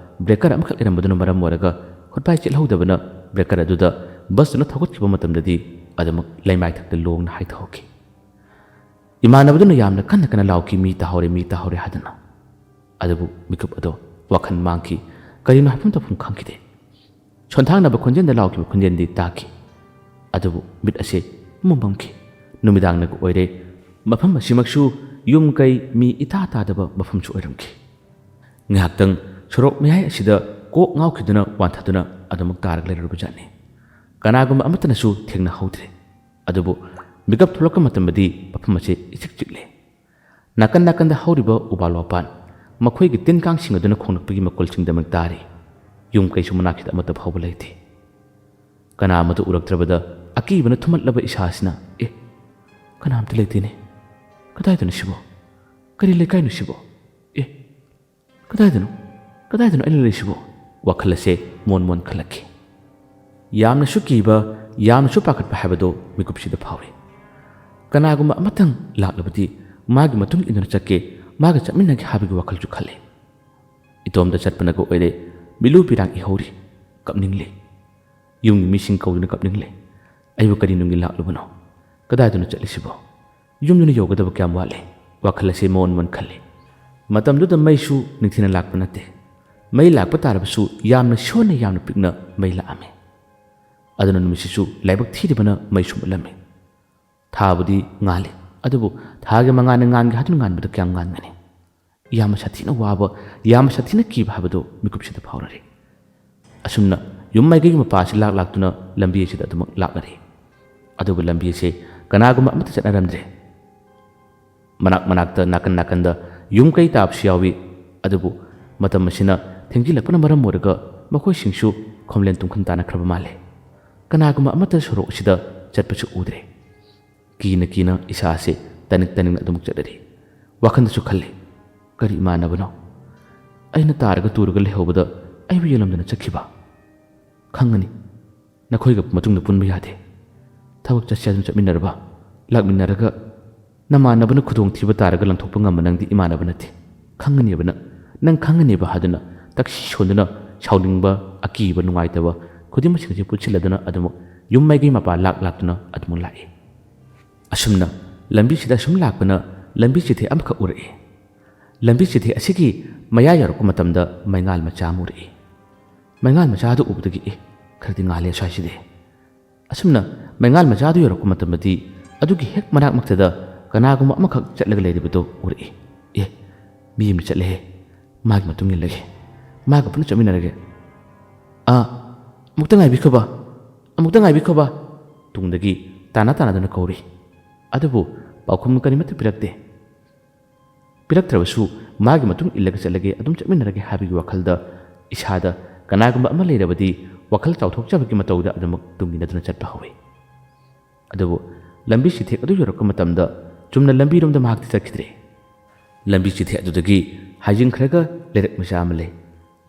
ꯕ꯭ꯔꯦꯀꯔ ꯑꯃꯈꯛ ꯂꯩꯔꯝꯕꯗꯨꯅ ꯃꯔꯝ ꯑꯣꯏꯔꯒ ꯈꯨꯠꯄꯥꯏ ꯆꯦꯜꯍꯧꯗꯕꯅ ꯕ꯭ꯔꯦꯀꯔ ꯑꯗꯨꯗ ꯕꯁꯇꯨꯅ ꯊꯧꯒꯠꯈꯤꯕ ꯃꯇꯝꯗꯗꯤ ꯑꯗꯨꯃꯛ ꯂꯩꯃꯥꯏꯊꯛꯇ ꯂꯣꯡꯅ ꯍꯥꯏꯊꯍꯧꯈꯤ꯫ ꯏꯃꯥꯟꯅꯕꯗꯨꯅ ꯌꯥꯝꯅ ꯀꯟꯅ ꯀꯟꯅ ꯂꯥꯎꯈꯤ, "ꯃꯤ ꯇꯥꯍꯧꯔꯦ, ꯃꯤ ꯇꯥꯍꯧꯔꯦ" ꯍꯥꯏꯗꯨꯅ꯫ ꯑꯗꯨꯕꯨ ꯃꯤꯀꯨꯞ ꯑꯗꯣ ꯋꯥꯈꯜ ꯃꯥꯡꯈꯤ꯫ ꯀꯔꯤꯅꯣ ꯍꯥꯏꯐꯝ ꯇꯧꯐꯝ ꯈꯪꯈꯤꯗꯦ꯫ ꯁꯣꯟꯊꯥꯡꯅꯕ ꯈꯣꯟꯖꯦꯜꯗ ꯂꯥꯎꯈꯤꯕ ꯈꯣꯟꯖꯦꯜꯗꯤ ꯇꯥꯈꯤ꯫ ꯑꯗꯨꯕꯨ ꯃꯤꯠ ꯑꯁꯦ ꯄꯨꯝꯃꯝ ꯃꯝꯈꯤ꯫ ꯅꯨꯃꯤꯗꯥꯡꯅꯒ ꯑꯣꯏꯔꯦ꯫ ꯃꯐꯝ ꯑꯁꯤꯃꯛꯁꯨ ꯌꯨꯝ ꯀꯩ ꯃꯤ ꯏꯇꯥ ꯇꯥꯗꯕ ꯃꯐꯝꯁꯨ ꯑꯣꯏꯔꯝꯈꯤ꯫ ꯉꯥꯏꯍꯥꯛꯇꯪ ꯁꯣꯔꯣꯛ ꯃꯌꯥꯏ ꯑꯁꯤꯗ ꯀꯣꯛ ꯉꯥꯎꯈꯤꯗꯨꯅ ꯋꯥꯟꯊꯗꯨꯅ ꯑꯗꯨꯃꯛ ꯇꯥꯔꯒ ꯂꯩꯔꯨꯔꯕꯖꯥꯠꯅꯤ꯫ ꯀꯅꯥꯒꯨꯝꯕ ꯑꯃꯠꯇꯅꯁꯨ ꯊꯦꯡꯅꯍꯧꯗ꯭ꯔꯦ꯫ ꯑꯗꯨꯕꯨ ꯃꯤꯀꯞ ꯊꯣꯛꯂꯛꯄ ꯃꯇꯝꯗꯗꯤ ꯃꯐꯝ ꯑꯁꯤ ꯏꯆꯤꯛ ꯆꯤꯛꯂꯦ꯫ ꯅꯥꯀꯟ ꯅꯥꯀꯟꯗ ꯍꯧꯔꯤꯕ ꯎꯄꯥꯜ ꯋꯥꯄꯥꯜ, ꯃꯈꯣꯏꯒꯤ ꯇꯤꯟ ꯀꯥꯡꯁꯤꯡ ꯑꯗꯨꯅ ꯈꯣꯡꯂꯛꯄꯒꯤ ꯃꯈꯣꯜꯁꯤꯡꯗꯃꯛ ꯇꯥꯔꯤ꯫ ꯌꯨꯝ ꯀꯩꯁꯨ ꯃꯅꯥꯛꯁꯤꯗ ꯑꯃꯠꯇ ꯐꯥꯎꯕ ꯂꯩꯇꯦ꯫ ꯀꯅꯥ ꯑꯃꯠꯇ ꯎꯔꯛꯇ꯭ꯔꯕꯗ ꯑꯀꯤꯕꯅ ꯊꯨꯝꯍꯠꯂꯕ ꯏꯁꯥꯁꯤꯅ, "ꯑꯦ, ꯀꯅꯥꯝꯇ ꯂꯩꯇꯦꯅꯦ꯫ ꯀꯗꯥꯏꯗꯅꯣ ꯁꯤꯕꯣ? ꯀꯔꯤ ꯂꯩꯀꯥꯏꯅꯣ ꯁꯤꯕꯣ? ꯑꯦ, ꯀꯗꯥꯏꯗꯅꯣ? ꯀꯗꯥꯏꯗꯅꯣ ꯑꯩꯅ ꯂꯩꯔꯤꯁꯤꯕꯣ?" ꯋꯥꯈꯜ ꯑꯁꯦ ꯃꯣꯟ ꯃꯣꯟ ꯈꯜꯂꯛꯈꯤ꯫ ꯌꯥꯝꯅꯁꯨ ꯀꯤꯕ, ꯌꯥꯝꯅꯁꯨ ꯄꯥꯈꯠꯄ ꯍꯥꯏꯕꯗꯨ ꯃꯤꯀꯨꯞꯁꯤꯗ ꯐꯥꯎꯔꯤ꯫ ꯀꯅꯥꯒꯨꯝꯕ ꯑꯃꯇꯪ ꯂꯥꯛꯂꯕꯗꯤ ꯃꯥꯒꯤ ꯃꯇꯨꯡ ꯏꯟꯗꯨꯅ ꯆꯠꯀꯦ, ꯃꯥꯒ ꯆꯠꯃꯤꯟꯅꯒꯦ ꯍꯥꯏꯕꯒꯤ ꯋꯥꯈꯜꯁꯨ ꯈꯜꯂꯤ꯫ ꯏꯇꯣꯝꯇ ꯆꯠꯄꯅꯒ ꯑꯣꯏꯔꯦ, ꯃꯤꯂꯨ ꯄꯤꯔꯥꯡ ꯏꯍꯧꯔꯤ, ꯀꯞꯅꯤꯡꯂꯤ꯫ ꯌꯨꯝꯒꯤ ꯃꯤꯁꯤꯡ ꯀꯧꯗꯨꯅ ꯀꯞꯅꯤꯡꯂꯤ꯫ ꯑꯩꯕꯨ ꯀꯔꯤ ꯅꯨꯡꯒꯤ ꯂꯥꯛꯂꯨꯕꯅꯣ? ꯀꯗꯥꯏꯗꯅꯣ ꯆꯠꯂꯤꯁꯤꯕꯣ? ꯌꯨꯝꯗꯨꯅ ꯌꯧꯒꯗꯕ ꯀꯌꯥꯝ ꯋꯥꯠꯂꯤ? ꯋꯥꯈꯜ ꯑꯁꯦ ꯃꯑꯣꯟ ꯃꯑꯣꯟ ꯈꯜꯂꯤ꯫ ꯃꯇꯝꯗꯨꯗ ꯃꯩꯁꯨ ꯅꯤꯡꯊꯤꯅ ꯂꯥꯛꯄ ꯅꯠꯇꯦ꯫ ꯃꯩ ꯂꯥꯛꯄ ꯇꯥꯔꯕꯁꯨ ꯌꯥꯝꯅ ꯁꯣꯟꯅ, ꯌꯥꯝꯅ ꯄꯤꯛꯅ ꯃꯩ ꯂꯥꯛꯑꯝꯃꯤ꯫ ꯑꯗꯨꯅ ꯅꯨꯃꯤꯠꯁꯤꯁꯨ ꯂꯥꯏꯕꯛ ꯊꯤꯔꯤꯕꯅ ꯃꯩꯁꯨ ꯃꯨꯠꯂꯝꯃꯤ꯫ ꯊꯥꯕꯨꯗꯤ ꯉꯥꯜꯂꯤ, ꯑꯗꯨꯕꯨ ꯊꯥꯒꯤ ꯃꯉꯥꯜꯅ ꯉꯥꯟꯒꯦ ꯍꯥꯏꯗꯨꯅ ꯉꯥꯟꯕꯗ ꯀꯌꯥꯝ ꯉꯥꯟꯒꯅꯤ? ꯌꯥꯝꯅ ꯁꯥꯊꯤꯅ ꯋꯥꯕ, ꯌꯥꯝꯅ ꯁꯥꯊꯤꯅ ꯀꯤꯕ ꯍꯥꯏꯕꯗꯨ ꯃꯤꯀꯨꯞꯁꯤꯗ ꯐꯥꯎꯔꯔꯦ꯫ ꯑꯁꯨꯝꯅ ꯌꯨꯝ ꯃꯥꯏꯀꯩꯒꯤ ꯃꯄꯥ ꯑꯁꯤ ꯂꯥꯛ ꯂꯥꯛꯇꯨꯅ ꯂꯝꯕꯤ ꯑꯁꯤꯗ ꯑꯗꯨꯃꯛ ꯂꯥꯛꯅꯔꯦ꯫ ꯑꯗꯨꯕꯨ ꯂꯝꯕꯤ ꯑꯁꯤ ꯀꯅꯥꯒꯨꯝꯕ ꯑꯃꯠꯇ ꯆꯠꯅꯔꯝꯗ꯭ꯔꯦ꯫ ꯃꯅꯥꯛ ꯃꯅꯥꯛꯇ, ꯅꯥꯀꯟ ꯅꯥꯀꯟꯗ ꯌꯨꯝ ꯀꯩ ꯇꯥꯕꯁꯨ ꯌꯥꯎꯏ꯫ ꯑꯗꯨꯕꯨ ꯃꯇꯝ ꯑꯁꯤꯅ ꯊꯦꯡꯖꯤꯜꯂꯛꯄꯅ ꯃꯔꯝ ꯑꯣꯏꯔꯒ ꯃꯈꯣꯏꯁꯤꯡꯁꯨ ꯈꯣꯝꯂꯦꯟ ꯇꯨꯝꯈꯟ ꯇꯥꯅꯈ꯭ꯔꯕ ꯃꯥꯜꯂꯦ꯫ ꯀꯅꯥꯒꯨꯝꯕ ꯑꯃꯠꯇ ꯁꯣꯔꯣꯛ ꯑꯁꯤꯗ ꯆꯠꯄꯁꯨ ꯎꯗ꯭ꯔꯦ꯫ ꯀꯤꯅ ꯀꯤꯅ ꯏꯁꯥ ꯑꯁꯤ ꯇꯅꯤꯛ ꯇꯅꯤꯛꯅ ꯑꯗꯨꯃꯛ ꯆꯠꯂꯔꯤ꯫ ꯋꯥꯈꯜꯗꯁꯨ ꯈꯜꯂꯤ, "ꯀꯔꯤ ꯏꯃꯥꯟꯅꯕꯅꯣ? ꯑꯩꯅ ꯇꯥꯔꯒ ꯇꯨꯔꯒ ꯂꯩꯍꯧꯕꯗ ꯑꯩꯕꯨ ꯌꯦꯡꯂꯝꯗꯅ ꯆꯠꯈꯤꯕ? ꯈꯪꯒꯅꯤ, ꯅꯈꯣꯏꯒ ꯃꯇꯨꯡꯗ ꯄꯨꯟꯕ ꯌꯥꯗꯦ꯫ ꯊꯕꯛ ꯆꯠꯁꯦ ꯍꯥꯏꯗꯨꯅ ꯆꯠꯃꯤꯟꯅꯔꯕ? ꯂꯥꯛꯃꯤꯟꯅꯔꯒ ꯅꯃꯥꯟꯅꯕꯅ ꯈꯨꯗꯣꯡꯊꯤꯕ ꯇꯥꯔꯒ ꯂꯪꯊꯣꯛꯄ ꯉꯝꯕ ꯅꯪꯗꯤ ꯏꯃꯥꯟꯅꯕ ꯅꯠꯇꯦ꯫ ꯈꯪꯒꯅꯦꯕ ꯅꯪ, ꯅꯪ ꯈꯪꯒꯅꯦꯕ" ꯍꯥꯏꯗꯨꯅ ꯇꯛꯁꯤ ꯁꯣꯟꯗꯨꯅ ꯁꯥꯎꯅꯤꯡꯕ, ꯑꯀꯤꯕ, ꯅꯨꯡꯉꯥꯏꯇꯕ ꯈꯨꯗꯤꯡꯃꯛꯁꯤꯡ ꯑꯁꯤ ꯄꯨꯟꯁꯤꯜꯂꯗꯨꯅ ꯑꯗꯨꯃꯛ ꯌꯨꯝ ꯃꯥꯏꯀꯩ ꯃꯄꯥ ꯂꯥꯛ ꯂꯥꯛꯇꯨꯅ ꯑꯗꯨꯃꯛ ꯂꯥꯛꯏ꯫ ꯑꯁꯨꯝꯅ ꯂꯝꯕꯤꯁꯤꯗ ꯁꯨꯝ ꯂꯥꯛꯄꯅ ꯂꯝꯕꯤ ꯆꯤꯊꯦꯛ ꯑꯃꯈꯛ ꯎꯔꯛꯏ꯫ ꯂꯝꯕꯤ ꯆꯤꯊꯦꯛ ꯑꯁꯤꯒꯤ ꯃꯌꯥ ꯌꯧꯔꯛꯄ ꯃꯇꯝꯗ ꯃꯩꯉꯥꯜ ꯃꯆꯥ ꯑꯃ ꯎꯔꯛꯏ꯫ ꯃꯩꯉꯥꯜ ꯃꯆꯥ ꯑꯗꯨ ꯎꯕꯗꯒꯤ, "ꯑꯦ, ꯈꯔꯗꯤ ꯉꯥꯜꯂꯦ ꯁ꯭ꯋꯥꯏꯁꯤꯗꯤ"꯫ ꯑꯁꯨꯝꯅ ꯃꯩꯉꯥꯜ ꯃꯆꯥ ꯑꯗꯨ ꯌꯧꯔꯛꯄ ꯃꯇꯝꯗꯗꯤ ꯑꯗꯨꯒꯤ ꯍꯦꯛ ꯃꯅꯥꯛꯃꯛꯇꯗ ꯀꯅꯥꯒꯨꯝꯕ ꯑꯃꯈꯛ ꯆꯠꯂꯒ ꯂꯩꯔꯤꯕꯗꯨ ꯎꯔꯛꯏ꯫ "ꯑꯦ, ꯃꯤ ꯑꯃ ꯆꯠꯂꯦꯍꯦ, ꯃꯥꯒꯤ ꯃꯇꯨꯡ ꯏꯜꯂꯒꯦ, ꯃꯥꯒ ꯄꯨꯟꯅ ꯆꯠꯃꯤꯟꯅꯔꯒꯦ"꯫ "ꯑꯥ, ꯑꯃꯨꯛꯇ ꯉꯥꯏꯕꯤꯈꯣꯕ, ꯑꯃꯨꯛꯇ ꯉꯥꯏꯕꯤꯈꯣꯕ"꯫ ꯇꯨꯡꯗꯒꯤ ꯇꯥꯅ ꯇꯥꯅꯗꯨꯅ ꯀꯧꯔꯤ꯫ ꯑꯗꯨꯕꯨ ꯄꯥꯎꯈꯨꯝ ꯀꯔꯤꯃꯠꯇ ꯄꯤꯔꯛꯇꯦ꯫ ꯄꯤꯔꯛꯇ꯭ꯔꯕꯁꯨ ꯃꯥꯒꯤ ꯃꯇꯨꯡ ꯏꯜꯂꯒ ꯆꯠꯂꯒꯦ, ꯑꯗꯨꯝ ꯆꯠꯃꯤꯟꯅꯔꯒꯦ ꯍꯥꯏꯕꯒꯤ ꯋꯥꯈꯜꯗ ꯏꯁꯥꯗ ꯀꯅꯥꯒꯨꯝꯕ ꯑꯃ ꯂꯩꯔꯕꯗꯤ ꯋꯥꯈꯜ ꯆꯥꯎꯊꯣꯛꯆꯕꯒꯤ ꯃꯇꯧꯗ ꯑꯗꯨꯃꯛ ꯇꯨꯡ ꯏꯟꯅꯗꯨꯅ ꯆꯠꯄ ꯍꯧꯏ꯫ ꯑꯗꯨꯕꯨ ꯂꯝꯕꯤ ꯆꯤꯊꯦꯛ ꯑꯗꯨ ꯌꯧꯔꯛꯄ ꯃꯇꯝꯗ ꯆꯨꯝꯅ ꯂꯝꯕꯤꯔꯣꯝꯗ ꯃꯍꯥꯛꯇꯤ ꯆꯠꯈꯤꯗ꯭ꯔꯦ꯫ ꯂꯝꯕꯤ ꯆꯤꯊꯦꯛ ꯑꯗꯨꯗꯒꯤ ꯍꯥꯏꯖꯤꯟꯈ꯭ꯔꯒ ꯂꯩꯔꯛ ꯃꯆꯥ ꯑꯃ ꯂꯩ꯫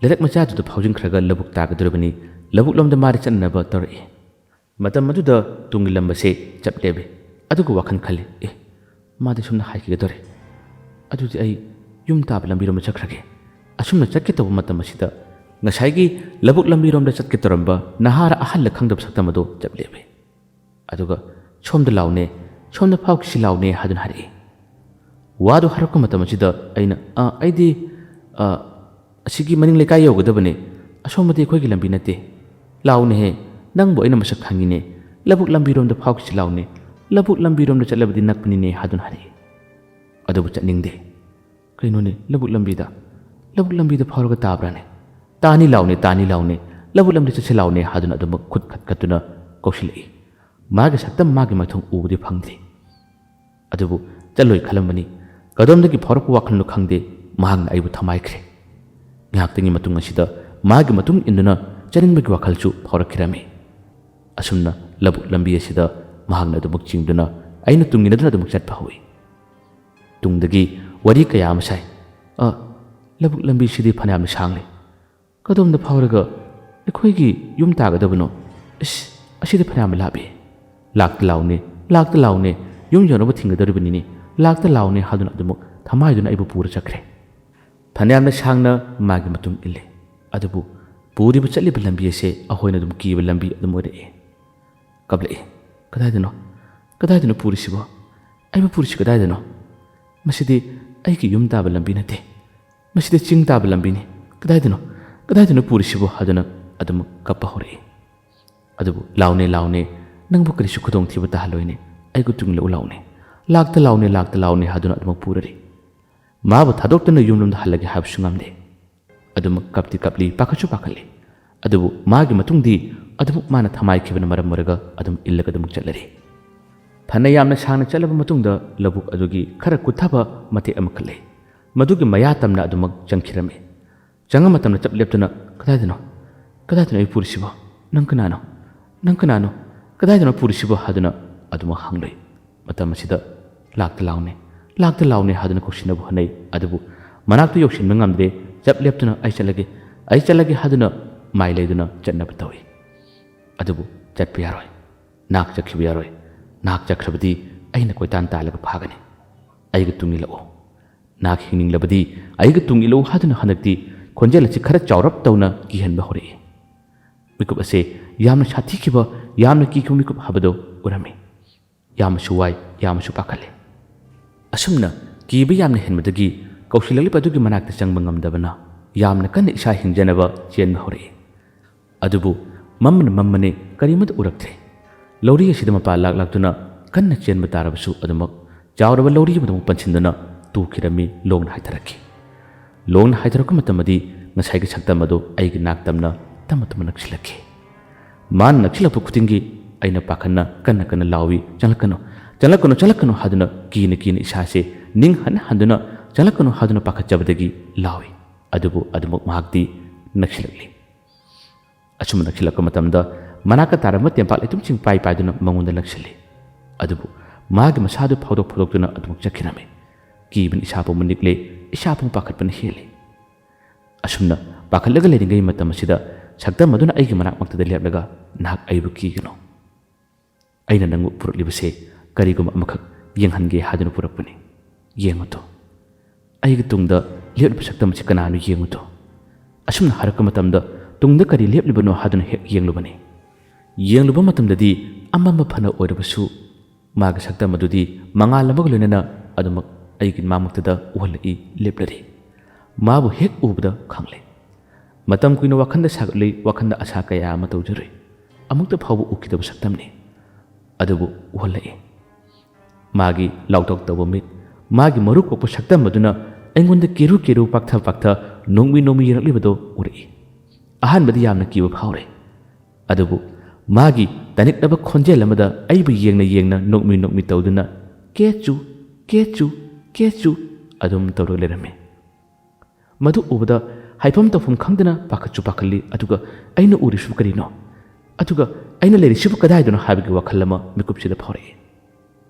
ꯂꯩꯔꯛ ꯃꯆꯥꯗꯨꯗ ꯐꯥꯎꯖꯤꯟꯈ꯭ꯔꯒ ꯂꯧꯕꯨꯛ ꯇꯥꯒꯗꯧꯔꯤꯕꯅꯤ꯫ ꯂꯧꯕꯨꯛꯂꯣꯝꯗ ꯃꯥꯗꯤ ꯆꯠꯅꯅꯕ ꯇꯧꯔꯛꯏ꯫ ꯃꯇꯝ ꯑꯗꯨꯗ ꯇꯨꯡꯒꯤ ꯂꯝ ꯑꯁꯦ ꯆꯞ ꯂꯦꯞꯄꯤ꯫ ꯑꯗꯨꯒ ꯋꯥꯈꯜ ꯈꯜꯂꯤ, "ꯑꯦ, ꯃꯥꯗꯤ ꯁꯨꯝꯅ ꯍꯥꯏꯈꯤꯒꯗꯧꯔꯦ꯫ ꯑꯗꯨꯗꯤ ꯑꯩ ꯌꯨꯝ ꯇꯥꯕ ꯂꯝꯕꯤꯔꯣꯝꯗ ꯆꯠꯈ꯭ꯔꯒꯦ"꯫ ꯑꯁꯨꯝꯅ ꯆꯠꯀꯦ ꯇꯧꯕ ꯃꯇꯝ ꯑꯁꯤꯗ ꯉꯁꯥꯏꯒꯤ ꯂꯧꯕꯨꯛ ꯂꯝꯕꯤꯔꯣꯝꯗ ꯆꯠꯀꯦ ꯇꯧꯔꯝꯕ ꯅꯍꯥꯔ ꯑꯍꯜꯂ ꯈꯪꯗꯕ ꯁꯛꯇꯝ ꯑꯗꯨ ꯆꯞ ꯂꯦꯞꯄꯤ꯫ ꯑꯗꯨꯒ, "ꯁꯣꯝꯗ ꯂꯥꯎꯅꯦ, ꯁꯣꯝꯗ ꯐꯥꯎꯈꯤꯁꯤ ꯂꯥꯎꯅꯦ" ꯍꯥꯏꯗꯨꯅ ꯍꯥꯏꯔꯛꯏ꯫ ꯋꯥꯗꯨ ꯍꯥꯏꯔꯛꯄ ꯃꯇꯝ ꯑꯁꯤꯗ ꯑꯩꯅ, "ꯑ, ꯑꯩꯗꯤ, ꯑ, ꯑꯁꯤꯒꯤ ꯃꯅꯤꯡ ꯂꯩꯀꯥꯏ ꯌꯧꯒꯗꯕꯅꯦ, ꯑꯁꯣꯝꯕꯗꯤ ꯑꯩꯈꯣꯏꯒꯤ ꯂꯝꯕꯤ ꯅꯠꯇꯦ꯫ ꯂꯥꯎꯅꯦꯍꯦ, ꯅꯪꯕꯨ ꯑꯩꯅ ꯃꯁꯛ ꯈꯪꯉꯤꯅꯦ, ꯂꯧꯕꯨꯛ ꯂꯝꯕꯤꯔꯣꯝꯗ ꯐꯥꯎꯈꯤꯁꯤ ꯂꯥꯎꯅꯦ, ꯂꯧꯕꯨꯛ ꯂꯝꯕꯤꯔꯣꯝꯗ ꯆꯠꯂꯕꯗꯤ ꯅꯛꯄꯅꯤꯅꯦ" ꯍꯥꯏꯗꯨꯅ ꯍꯥꯏꯔꯛꯏ꯫ ꯑꯗꯨꯕꯨ ꯆꯠꯅꯤꯡꯗꯦ꯫ "ꯀꯩꯅꯣꯅꯦ, ꯂꯧꯕꯨꯛ ꯂꯝꯕꯤꯗ, ꯂꯧꯕꯨꯛ ꯂꯝꯕꯤꯗ ꯐꯥꯎꯔꯒ ꯇꯥꯕ꯭ꯔꯥꯅꯦ? ꯇꯥꯅꯤ ꯂꯥꯎꯅꯦ, ꯇꯥꯅꯤ ꯂꯥꯎꯅꯦ, ꯂꯧꯕꯨꯛ ꯂꯝꯕꯤ ꯆꯠꯁꯤ ꯂꯥꯎꯅꯦ" ꯍꯥꯏꯗꯨꯅ ꯑꯗꯨꯃꯛ ꯈꯨꯠ ꯈꯠ ꯈꯠꯇꯨꯅ ꯀꯧꯁꯤꯜꯂꯛꯏ꯫ ꯃꯥꯒꯤ ꯁꯛꯇꯝ, ꯃꯥꯒꯤ ꯃꯥꯏꯊꯣꯡ ꯎꯕꯗꯤ ꯐꯪꯗ꯭ꯔꯤ꯫ ꯑꯗꯨꯕꯨ ꯆꯠꯂꯣꯏ ꯈꯜꯂꯝꯕꯅꯤ꯫ ꯀꯗꯣꯝꯗꯒꯤ ꯐꯥꯎꯔꯛꯄ ꯋꯥꯈꯜꯅꯣ ꯈꯪꯗꯦ, ꯃꯍꯥꯛꯅ ꯑꯩꯕꯨ ꯊꯃꯥꯏꯈ꯭ꯔꯦ꯫ ꯉꯥꯏꯍꯥꯛꯇꯪꯒꯤ ꯃꯇꯨꯡ ꯑꯁꯤꯗ ꯃꯥꯒꯤ ꯃꯇꯨꯡ ꯏꯟꯗꯨꯅ ꯆꯠꯅꯤꯡꯕꯒꯤ ꯋꯥꯈꯜꯁꯨ ꯐꯥꯎꯔꯛꯈꯤꯔꯝꯃꯤ꯫ ꯑꯁꯨꯝꯅ ꯂꯧꯕꯨꯛ ꯂꯝꯕꯤ ꯑꯁꯤꯗ ꯃꯍꯥꯛꯅ ꯑꯗꯨꯃꯛ ꯆꯤꯡꯗꯨꯅ ꯑꯩꯅ ꯇꯨꯡ ꯏꯟꯅꯗꯨꯅ ꯑꯗꯨꯃꯛ ꯆꯠꯄ ꯍꯧꯏ꯫ ꯇꯨꯡꯗꯒꯤ ꯋꯥꯔꯤ ꯀꯌꯥ ꯑꯃ ꯁꯥꯏ꯫ "ꯑ, ꯂꯧꯕꯨꯛ ꯂꯝꯕꯤꯁꯤꯗꯤ ꯐꯅꯌꯥꯝꯅ ꯁꯥꯡꯂꯦ꯫ ꯀꯗꯣꯝꯗ ꯐꯥꯎꯔꯒ ꯑꯩꯈꯣꯏꯒꯤ ꯌꯨꯝ ꯇꯥꯒꯗꯕꯅꯣ? ꯏꯁ, ꯑꯁꯤꯗꯤ ꯐꯅꯌꯥꯝ ꯂꯥꯞꯄꯤ꯫ ꯂꯥꯛꯇ ꯂꯥꯎꯅꯦ, ꯂꯥꯛꯇ ꯂꯥꯎꯅꯦ, ꯌꯨꯝ ꯌꯧꯅꯕ ꯊꯤꯡꯒꯗꯧꯔꯤꯕꯅꯤꯅꯦ, ꯂꯥꯛꯇ ꯂꯥꯎꯅꯦ" ꯍꯥꯏꯗꯨꯅ ꯑꯗꯨꯃꯛ ꯊꯃꯥꯏꯗꯨꯅ ꯑꯩꯕꯨ ꯄꯨꯔ ꯆꯠꯈ꯭ꯔꯦ꯫ ꯐꯅꯌꯥꯝꯅ ꯁꯥꯡꯅ ꯃꯥꯒꯤ ꯃꯇꯨꯡ ꯏꯜꯂꯦ꯫ ꯑꯗꯨꯕꯨ ꯄꯨꯔꯤꯕ ꯆꯠꯂꯤꯕ ꯂꯝꯕꯤ ꯑꯁꯦ ꯑꯩꯈꯣꯏꯅ ꯑꯗꯨꯝ ꯀꯤꯕ ꯂꯝꯕꯤ ꯑꯗꯨꯝ ꯑꯣꯏꯔꯛꯑꯦ꯫ ꯀꯞꯂꯛꯑꯦ꯫ "ꯀꯗꯥꯏꯗꯅꯣ? ꯀꯗꯥꯏꯗꯅꯣ ꯄꯨꯔꯤꯁꯤꯕꯣ? "ꯑꯩꯕꯨ ꯄꯨꯔꯤꯁꯤ ꯀꯗꯥꯏꯗꯅꯣ? ꯃꯁꯤꯗꯤ ꯑꯩꯒꯤ ꯌꯨꯝ ꯇꯥꯕ ꯂꯝꯕꯤ ꯅꯠꯇꯦ꯫ ꯃꯁꯤꯗꯤ ꯆꯤꯡ ꯇꯥꯕ ꯂꯝꯕꯤꯅꯤ꯫ ꯀꯗꯥꯏꯗꯅꯣ? ꯀꯗꯥꯏꯗꯅꯣ ꯄꯨꯔꯤꯁꯤꯕꯣ?" ꯍꯥꯏꯗꯨꯅ ꯑꯗꯨꯃꯛ ꯀꯞꯄ ꯍꯧꯔꯛꯏ꯫ ꯑꯗꯨꯕꯨ "ꯂꯥꯎꯅꯦ, ꯂꯥꯎꯅꯦ, ꯅꯪꯕꯨ ꯀꯔꯤꯁꯨ ꯈꯨꯗꯣꯡꯊꯤꯕ ꯇꯥꯍꯜꯂꯣꯏꯅꯦ, ꯑꯩꯒ ꯇꯨꯡ ꯏꯜꯂꯛꯎ ꯂꯥꯎꯅꯦ, ꯂꯥꯛꯇ ꯂꯥꯎꯅꯦ, ꯂꯥꯛꯇ ꯂꯥꯎꯅꯦ" ꯍꯥꯏꯗꯨꯅ ꯑꯗꯨꯃꯛ ꯄꯨꯔꯔꯤ꯫ ꯃꯥꯕꯨ ꯊꯥꯗꯣꯛꯇꯨꯅ ꯌꯨꯝꯂꯣꯝꯗ ꯍꯜꯂꯒꯦ ꯍꯥꯏꯕꯁꯨ ꯉꯝꯗꯦ꯫ ꯑꯗꯨꯃꯛ ꯀꯞꯇꯤ ꯀꯞꯂꯤ, ꯄꯥꯈꯠꯁꯨ ꯄꯥꯈꯠꯂꯤ꯫ ꯑꯗꯨꯕꯨ ꯃꯥꯒꯤ ꯃꯇꯨꯡꯗꯤ ꯑꯗꯨꯃꯛ ꯃꯥꯅ ꯊꯃꯥꯏꯈꯤꯕꯅ ꯃꯔꯝ ꯑꯣꯏꯔꯒ ꯑꯗꯨꯝ ꯏꯜꯂꯒ ꯑꯗꯨꯃꯛ ꯆꯠꯂꯔꯤ꯫ ꯐꯅ ꯌꯥꯝꯅ ꯁꯥꯡꯅ ꯆꯠꯂꯕ ꯃꯇꯨꯡꯗ ꯂꯧꯕꯨꯛ ꯑꯗꯨꯒꯤ ꯈꯔ ꯀꯨꯠꯊꯕ ꯃꯇꯦꯛ ꯑꯃꯈꯛ ꯂꯩ꯫ ꯃꯗꯨꯒꯤ ꯃꯌꯥ ꯇꯝꯅ ꯑꯗꯨꯃꯛ ꯆꯪꯈꯤꯔꯝꯃꯤ꯫ ꯆꯪꯉ ꯃꯇꯝꯗ ꯆꯞ ꯂꯦꯞꯇꯨꯅ, "ꯀꯗꯥꯏꯗꯅꯣ? ꯀꯗꯥꯏꯗꯅꯣ ꯑꯩ ꯄꯨꯔꯤꯁꯤꯕꯣ? ꯅꯪ ꯀꯅꯥꯅꯣ? ꯅꯪ ꯀꯅꯥꯅꯣ? ꯀꯗꯥꯏꯗꯅꯣ ꯄꯨꯔꯤꯁꯤꯕꯣ?" ꯍꯥꯏꯗꯨꯅ ꯑꯗꯨꯃꯛ ꯍꯪꯂꯨꯏ꯫ ꯃꯇꯝ ꯑꯁꯤꯗ "ꯂꯥꯛꯇ ꯂꯥꯎꯅꯦ, ꯂꯥꯛꯇ ꯂꯥꯎꯅꯦ" ꯍꯥꯏꯗꯨꯅ ꯀꯧꯁꯤꯟꯅꯕ ꯍꯣꯠꯅꯩ꯫ ꯑꯗꯨꯕꯨ ꯃꯅꯥꯛꯇ ꯌꯧꯁꯤꯟꯕ ꯉꯝꯗ꯭ꯔꯦ꯫ ꯆꯞ ꯂꯦꯞꯇꯨꯅ "ꯑꯩ ꯆꯠꯂꯒꯦ, ꯑꯩ ꯆꯠꯂꯒꯦ" ꯍꯥꯏꯗꯨꯅ ꯃꯥꯏ ꯂꯩꯗꯨꯅ ꯆꯠꯅꯕ ꯇꯧꯏ꯫ ꯑꯗꯨꯕꯨ ꯆꯠꯄ ꯌꯥꯔꯣꯏ꯫ ꯅꯍꯥꯛ ꯆꯠꯈꯤꯕ ꯌꯥꯔꯣꯏ꯫ ꯅꯍꯥꯛ ꯆꯠꯈ꯭ꯔꯕꯗꯤ ꯑꯩꯅ ꯀꯣꯏꯇꯥꯟ ꯇꯥꯜꯂꯒ ꯐꯥꯒꯅꯤ꯫ ꯑꯩꯒ ꯇꯨꯡ ꯏꯜꯂꯛꯎ꯫ ꯅꯍꯥꯛ ꯍꯤꯡꯅꯤꯡꯂꯕꯗꯤ ꯑꯩꯒ ꯇꯨꯡ ꯏꯜꯂꯛꯎ ꯍꯥꯏꯗꯨꯅ ꯍꯟꯗꯛꯇꯤ ꯈꯣꯟꯖꯦꯜ ꯑꯁꯤ ꯈꯔ ꯆꯥꯎꯔꯞ ꯇꯧꯅ ꯀꯤꯍꯟꯕ ꯍꯧꯔꯛꯏ꯫ ꯃꯤꯀꯨꯞ ꯑꯁꯦ ꯌꯥꯝꯅ ꯁꯥꯊꯤꯈꯤꯕ, ꯌꯥꯝꯅ ꯀꯤꯈꯤꯕ ꯃꯤꯀꯨꯞ ꯍꯥꯏꯕꯗꯨ ꯑꯣꯏꯔꯝꯃꯤ꯫ ꯌꯥꯝꯅꯁꯨ ꯋꯥꯏ, ꯌꯥꯝꯅꯁꯨ ꯄꯥꯈꯠꯂꯦ꯫ ꯑꯁꯨꯝꯅ ꯀꯤꯕ ꯌꯥꯝꯅ ꯍꯦꯟꯕꯗꯒꯤ ꯀꯧꯁꯤꯜꯂꯛꯂꯤꯕ ꯑꯗꯨꯒꯤ ꯃꯅꯥꯛꯇ ꯆꯪꯕ ꯉꯝꯗꯕꯅ ꯌꯥꯝꯅ ꯀꯟꯅ ꯏꯁꯥ ꯍꯤꯡꯖꯅꯕ ꯆꯦꯟꯕ ꯍꯧꯔꯛꯏ꯫ ꯑꯗꯨꯕꯨ ꯃꯝꯕꯅ ꯃꯝꯕꯅꯦ, ꯀꯔꯤꯃꯠꯇ ꯎꯔꯛꯇ꯭ꯔꯦ꯫ ꯂꯧꯔꯤ ꯑꯁꯤꯗ ꯃꯄꯥ ꯂꯥꯛ ꯂꯥꯛꯇꯨꯅ ꯀꯟꯅ ꯆꯦꯟꯕ ꯇꯥꯔꯕꯁꯨ ꯑꯗꯨꯃꯛ ꯆꯥꯎꯔꯕ ꯂꯧꯔꯤ ꯑꯃꯗꯃꯛ ꯄꯟꯁꯤꯟꯗꯨꯅ ꯇꯨꯈꯤꯔꯝꯃꯤ, ꯂꯣꯡꯅ ꯍꯥꯏꯊꯔꯛꯈꯤ꯫ ꯂꯣꯡꯅ ꯍꯥꯏꯊꯔꯛꯄ ꯃꯇꯝꯗꯗꯤ ꯉꯁꯥꯏꯒꯤ ꯁꯛꯇꯝ ꯑꯗꯨ ꯑꯩꯒꯤ ꯅꯥꯛ ꯇꯝꯅ ꯇꯞꯅ ꯇꯞꯅ ꯅꯛꯁꯤꯜꯂꯛꯈꯤ꯫ ꯃꯥꯅ ꯅꯛꯁꯤꯜꯂꯛꯄ ꯈꯨꯗꯤꯡꯒꯤ ꯑꯩꯅ ꯄꯥꯈꯠꯅ ꯀꯟꯅ ꯀꯟꯅ ꯂꯥꯎꯏ, "ꯆꯪꯂꯛꯀꯅꯨ, ꯆꯪꯂꯛꯀꯅꯨ, ꯆꯪꯂꯛꯀꯅꯨ" ꯍꯥꯏꯗꯨꯅ ꯀꯤꯅ ꯀꯤꯅ ꯏꯁꯥꯁꯦ ꯅꯤꯡ ꯍꯟꯅ ꯍꯟꯗꯨꯅ "ꯆꯪꯂꯛꯀꯅꯨ" ꯍꯥꯏꯗꯨꯅ ꯄꯥꯈꯠꯆꯕꯗꯒꯤ ꯂꯥꯎꯏ꯫ ꯑꯗꯨꯕꯨ ꯑꯗꯨꯃꯛ ꯃꯍꯥꯛꯇꯤ ꯅꯛꯁꯤꯜꯂꯛꯂꯤ꯫ ꯑꯁꯨꯝꯅ ꯅꯛꯁꯤꯜꯂꯛꯄ ꯃꯇꯝꯗ ꯃꯅꯥꯛꯇ ꯇꯥꯔꯝꯕ ꯇꯦꯝꯄꯥꯛ ꯂꯩꯇꯨꯝꯁꯤꯡ ꯄꯥꯏ ꯄꯥꯏꯗꯨꯅ ꯃꯉꯣꯟꯗ ꯂꯪꯁꯤꯜꯂꯤ꯫ ꯑꯗꯨꯕꯨ ꯃꯥꯒꯤ ꯃꯁꯥꯗꯨ ꯐꯥꯎꯗꯣꯛ ꯐꯥꯎꯗꯣꯛꯇꯨꯅ ꯑꯗꯨꯃꯛ ꯆꯠꯈꯤꯔꯝꯃꯤ꯫ ꯀꯤꯕꯅ ꯏꯁꯥ ꯄꯨꯝꯕ ꯅꯤꯛꯂꯦ, ꯏꯁꯥ ꯄꯨꯝꯕ ꯄꯥꯈꯠꯄꯅ ꯍꯦꯜꯂꯤ꯫ ꯑꯁꯨꯝꯅ ꯄꯥꯈꯠꯂꯒ ꯂꯩꯔꯤꯉꯩ ꯃꯇꯝ ꯑꯁꯤꯗ ꯁꯛꯇꯝ ꯑꯗꯨꯅ ꯑꯩꯒꯤ ꯃꯅꯥꯛꯃꯛꯇꯗ ꯂꯦꯞꯂꯒ "ꯅꯍꯥꯛ ꯑꯩꯕꯨ ꯀꯤꯒꯅꯨ꯫ ꯑꯩꯅ ꯅꯪꯕꯨ ꯄꯨꯔꯛꯂꯤꯕꯁꯦ ꯀꯔꯤꯒꯨꯝꯕ ꯑꯃꯈꯛ ꯌꯦꯡꯍꯟꯒꯦ ꯍꯥꯏꯗꯨꯅ ꯄꯨꯔꯛꯄꯅꯤ꯫ ꯌꯦꯡꯉꯨ ꯇꯣ꯫ ꯑꯩꯒꯤ ꯇꯨꯡꯗ ꯂꯦꯞꯂꯤꯕ ꯁꯛꯇꯝ ꯑꯁꯤ ꯀꯅꯥꯅꯣ ꯌꯦꯡꯉꯨ ꯇꯣ"꯫ ꯑꯁꯨꯝꯅ ꯍꯥꯏꯔꯛꯄ ꯃꯇꯝꯗ ꯇꯨꯡꯗ ꯀꯔꯤ ꯂꯦꯞꯂꯤꯕꯅꯣ ꯍꯥꯏꯗꯨꯅ ꯍꯦꯛ ꯌꯦꯡꯂꯨꯕꯅꯤ꯫ ꯌꯦꯡꯂꯨꯕ ꯃꯇꯝꯗꯗꯤ ꯑꯃꯝꯕ ꯐꯅ ꯑꯣꯏꯔꯕꯁꯨ ꯃꯥꯒꯤ ꯁꯛꯇꯝ ꯑꯗꯨꯗꯤ ꯃꯉꯥꯜ ꯑꯃꯒ ꯂꯣꯏꯅꯅ ꯑꯗꯨꯃꯛ ꯑꯩꯒꯤ ꯃꯥꯃꯛꯇꯗ ꯎꯍꯜꯂꯛꯏ, ꯂꯦꯞꯂꯔꯤ꯫ ꯃꯥꯕꯨ ꯍꯦꯛ ꯎꯕꯗ ꯈꯪꯂꯦ꯫ ꯃꯇꯝ ꯀꯨꯏꯅ ꯋꯥꯈꯜꯗ ꯁꯥꯒꯠꯂꯨꯏ, ꯋꯥꯈꯜꯗ ꯑꯁꯥ ꯀꯌꯥ ꯑꯃ ꯇꯧꯖꯔꯨꯏ꯫ ꯑꯃꯨꯛꯇ ꯐꯥꯎꯕ ꯎꯈꯤꯗꯕ ꯁꯛꯇꯝꯅꯤ꯫ ꯑꯗꯨꯕꯨ ꯎꯍꯜꯂꯛꯏ꯫ ꯃꯥꯒꯤ ꯂꯥꯎꯊꯣꯛ ꯇꯧꯕ ꯃꯤꯠ, ꯃꯥꯒꯤ ꯃꯔꯨ ꯀꯣꯛꯄ ꯁꯛꯇꯝ ꯑꯗꯨꯅ ꯑꯩꯉꯣꯟꯗ ꯀꯦꯔꯨ ꯀꯦꯔꯨ, ꯄꯥꯛꯊ ꯄꯥꯛꯊ, ꯅꯣꯡꯃꯤ ꯅꯣꯡꯃꯤ ꯌꯦꯡꯂꯛꯂꯤꯕꯗꯨ ꯎꯔꯛꯏ꯫ ꯑꯍꯥꯟꯕꯗꯤ ꯌꯥꯝꯅ ꯀꯤꯕ ꯐꯥꯎꯔꯦ꯫ ꯑꯗꯨꯕꯨ ꯃꯥꯒꯤ ꯇꯅꯤꯛꯂꯕ ꯈꯣꯟꯖꯦꯜ ꯑꯃꯗ ꯑꯩꯕꯨ ꯌꯦꯡꯅ ꯌꯦꯡꯅ, ꯅꯣꯛꯃꯤ ꯅꯣꯛꯃꯤ ꯇꯧꯗꯨꯅ, "ꯀꯦꯆꯨ, ꯀꯦꯆꯨ, ꯀꯦꯆꯨ" ꯑꯗꯨꯝ ꯇꯧꯔꯒ ꯂꯩꯔꯝꯃꯤ꯫ ꯃꯗꯨ ꯎꯕꯗ ꯍꯥꯏꯐꯝ ꯇꯧꯐꯝ ꯈꯪꯗꯅ ꯄꯥꯈꯠꯁꯨ ꯄꯥꯈꯠꯂꯤ, ꯑꯗꯨꯒ ꯑꯩꯅ ꯎꯔꯤꯁꯤꯕꯨ ꯀꯔꯤꯅꯣ? ꯑꯗꯨꯒ ꯑꯩꯅ ꯂꯩꯔꯤꯁꯤꯕꯨ ꯀꯗꯥꯏꯗꯅꯣ ꯍꯥꯏꯕꯒꯤ ꯋꯥꯈꯜ ꯑꯃ ꯃꯤꯀꯨꯞꯁꯤꯗ ꯐꯥꯎꯔꯛꯏ꯫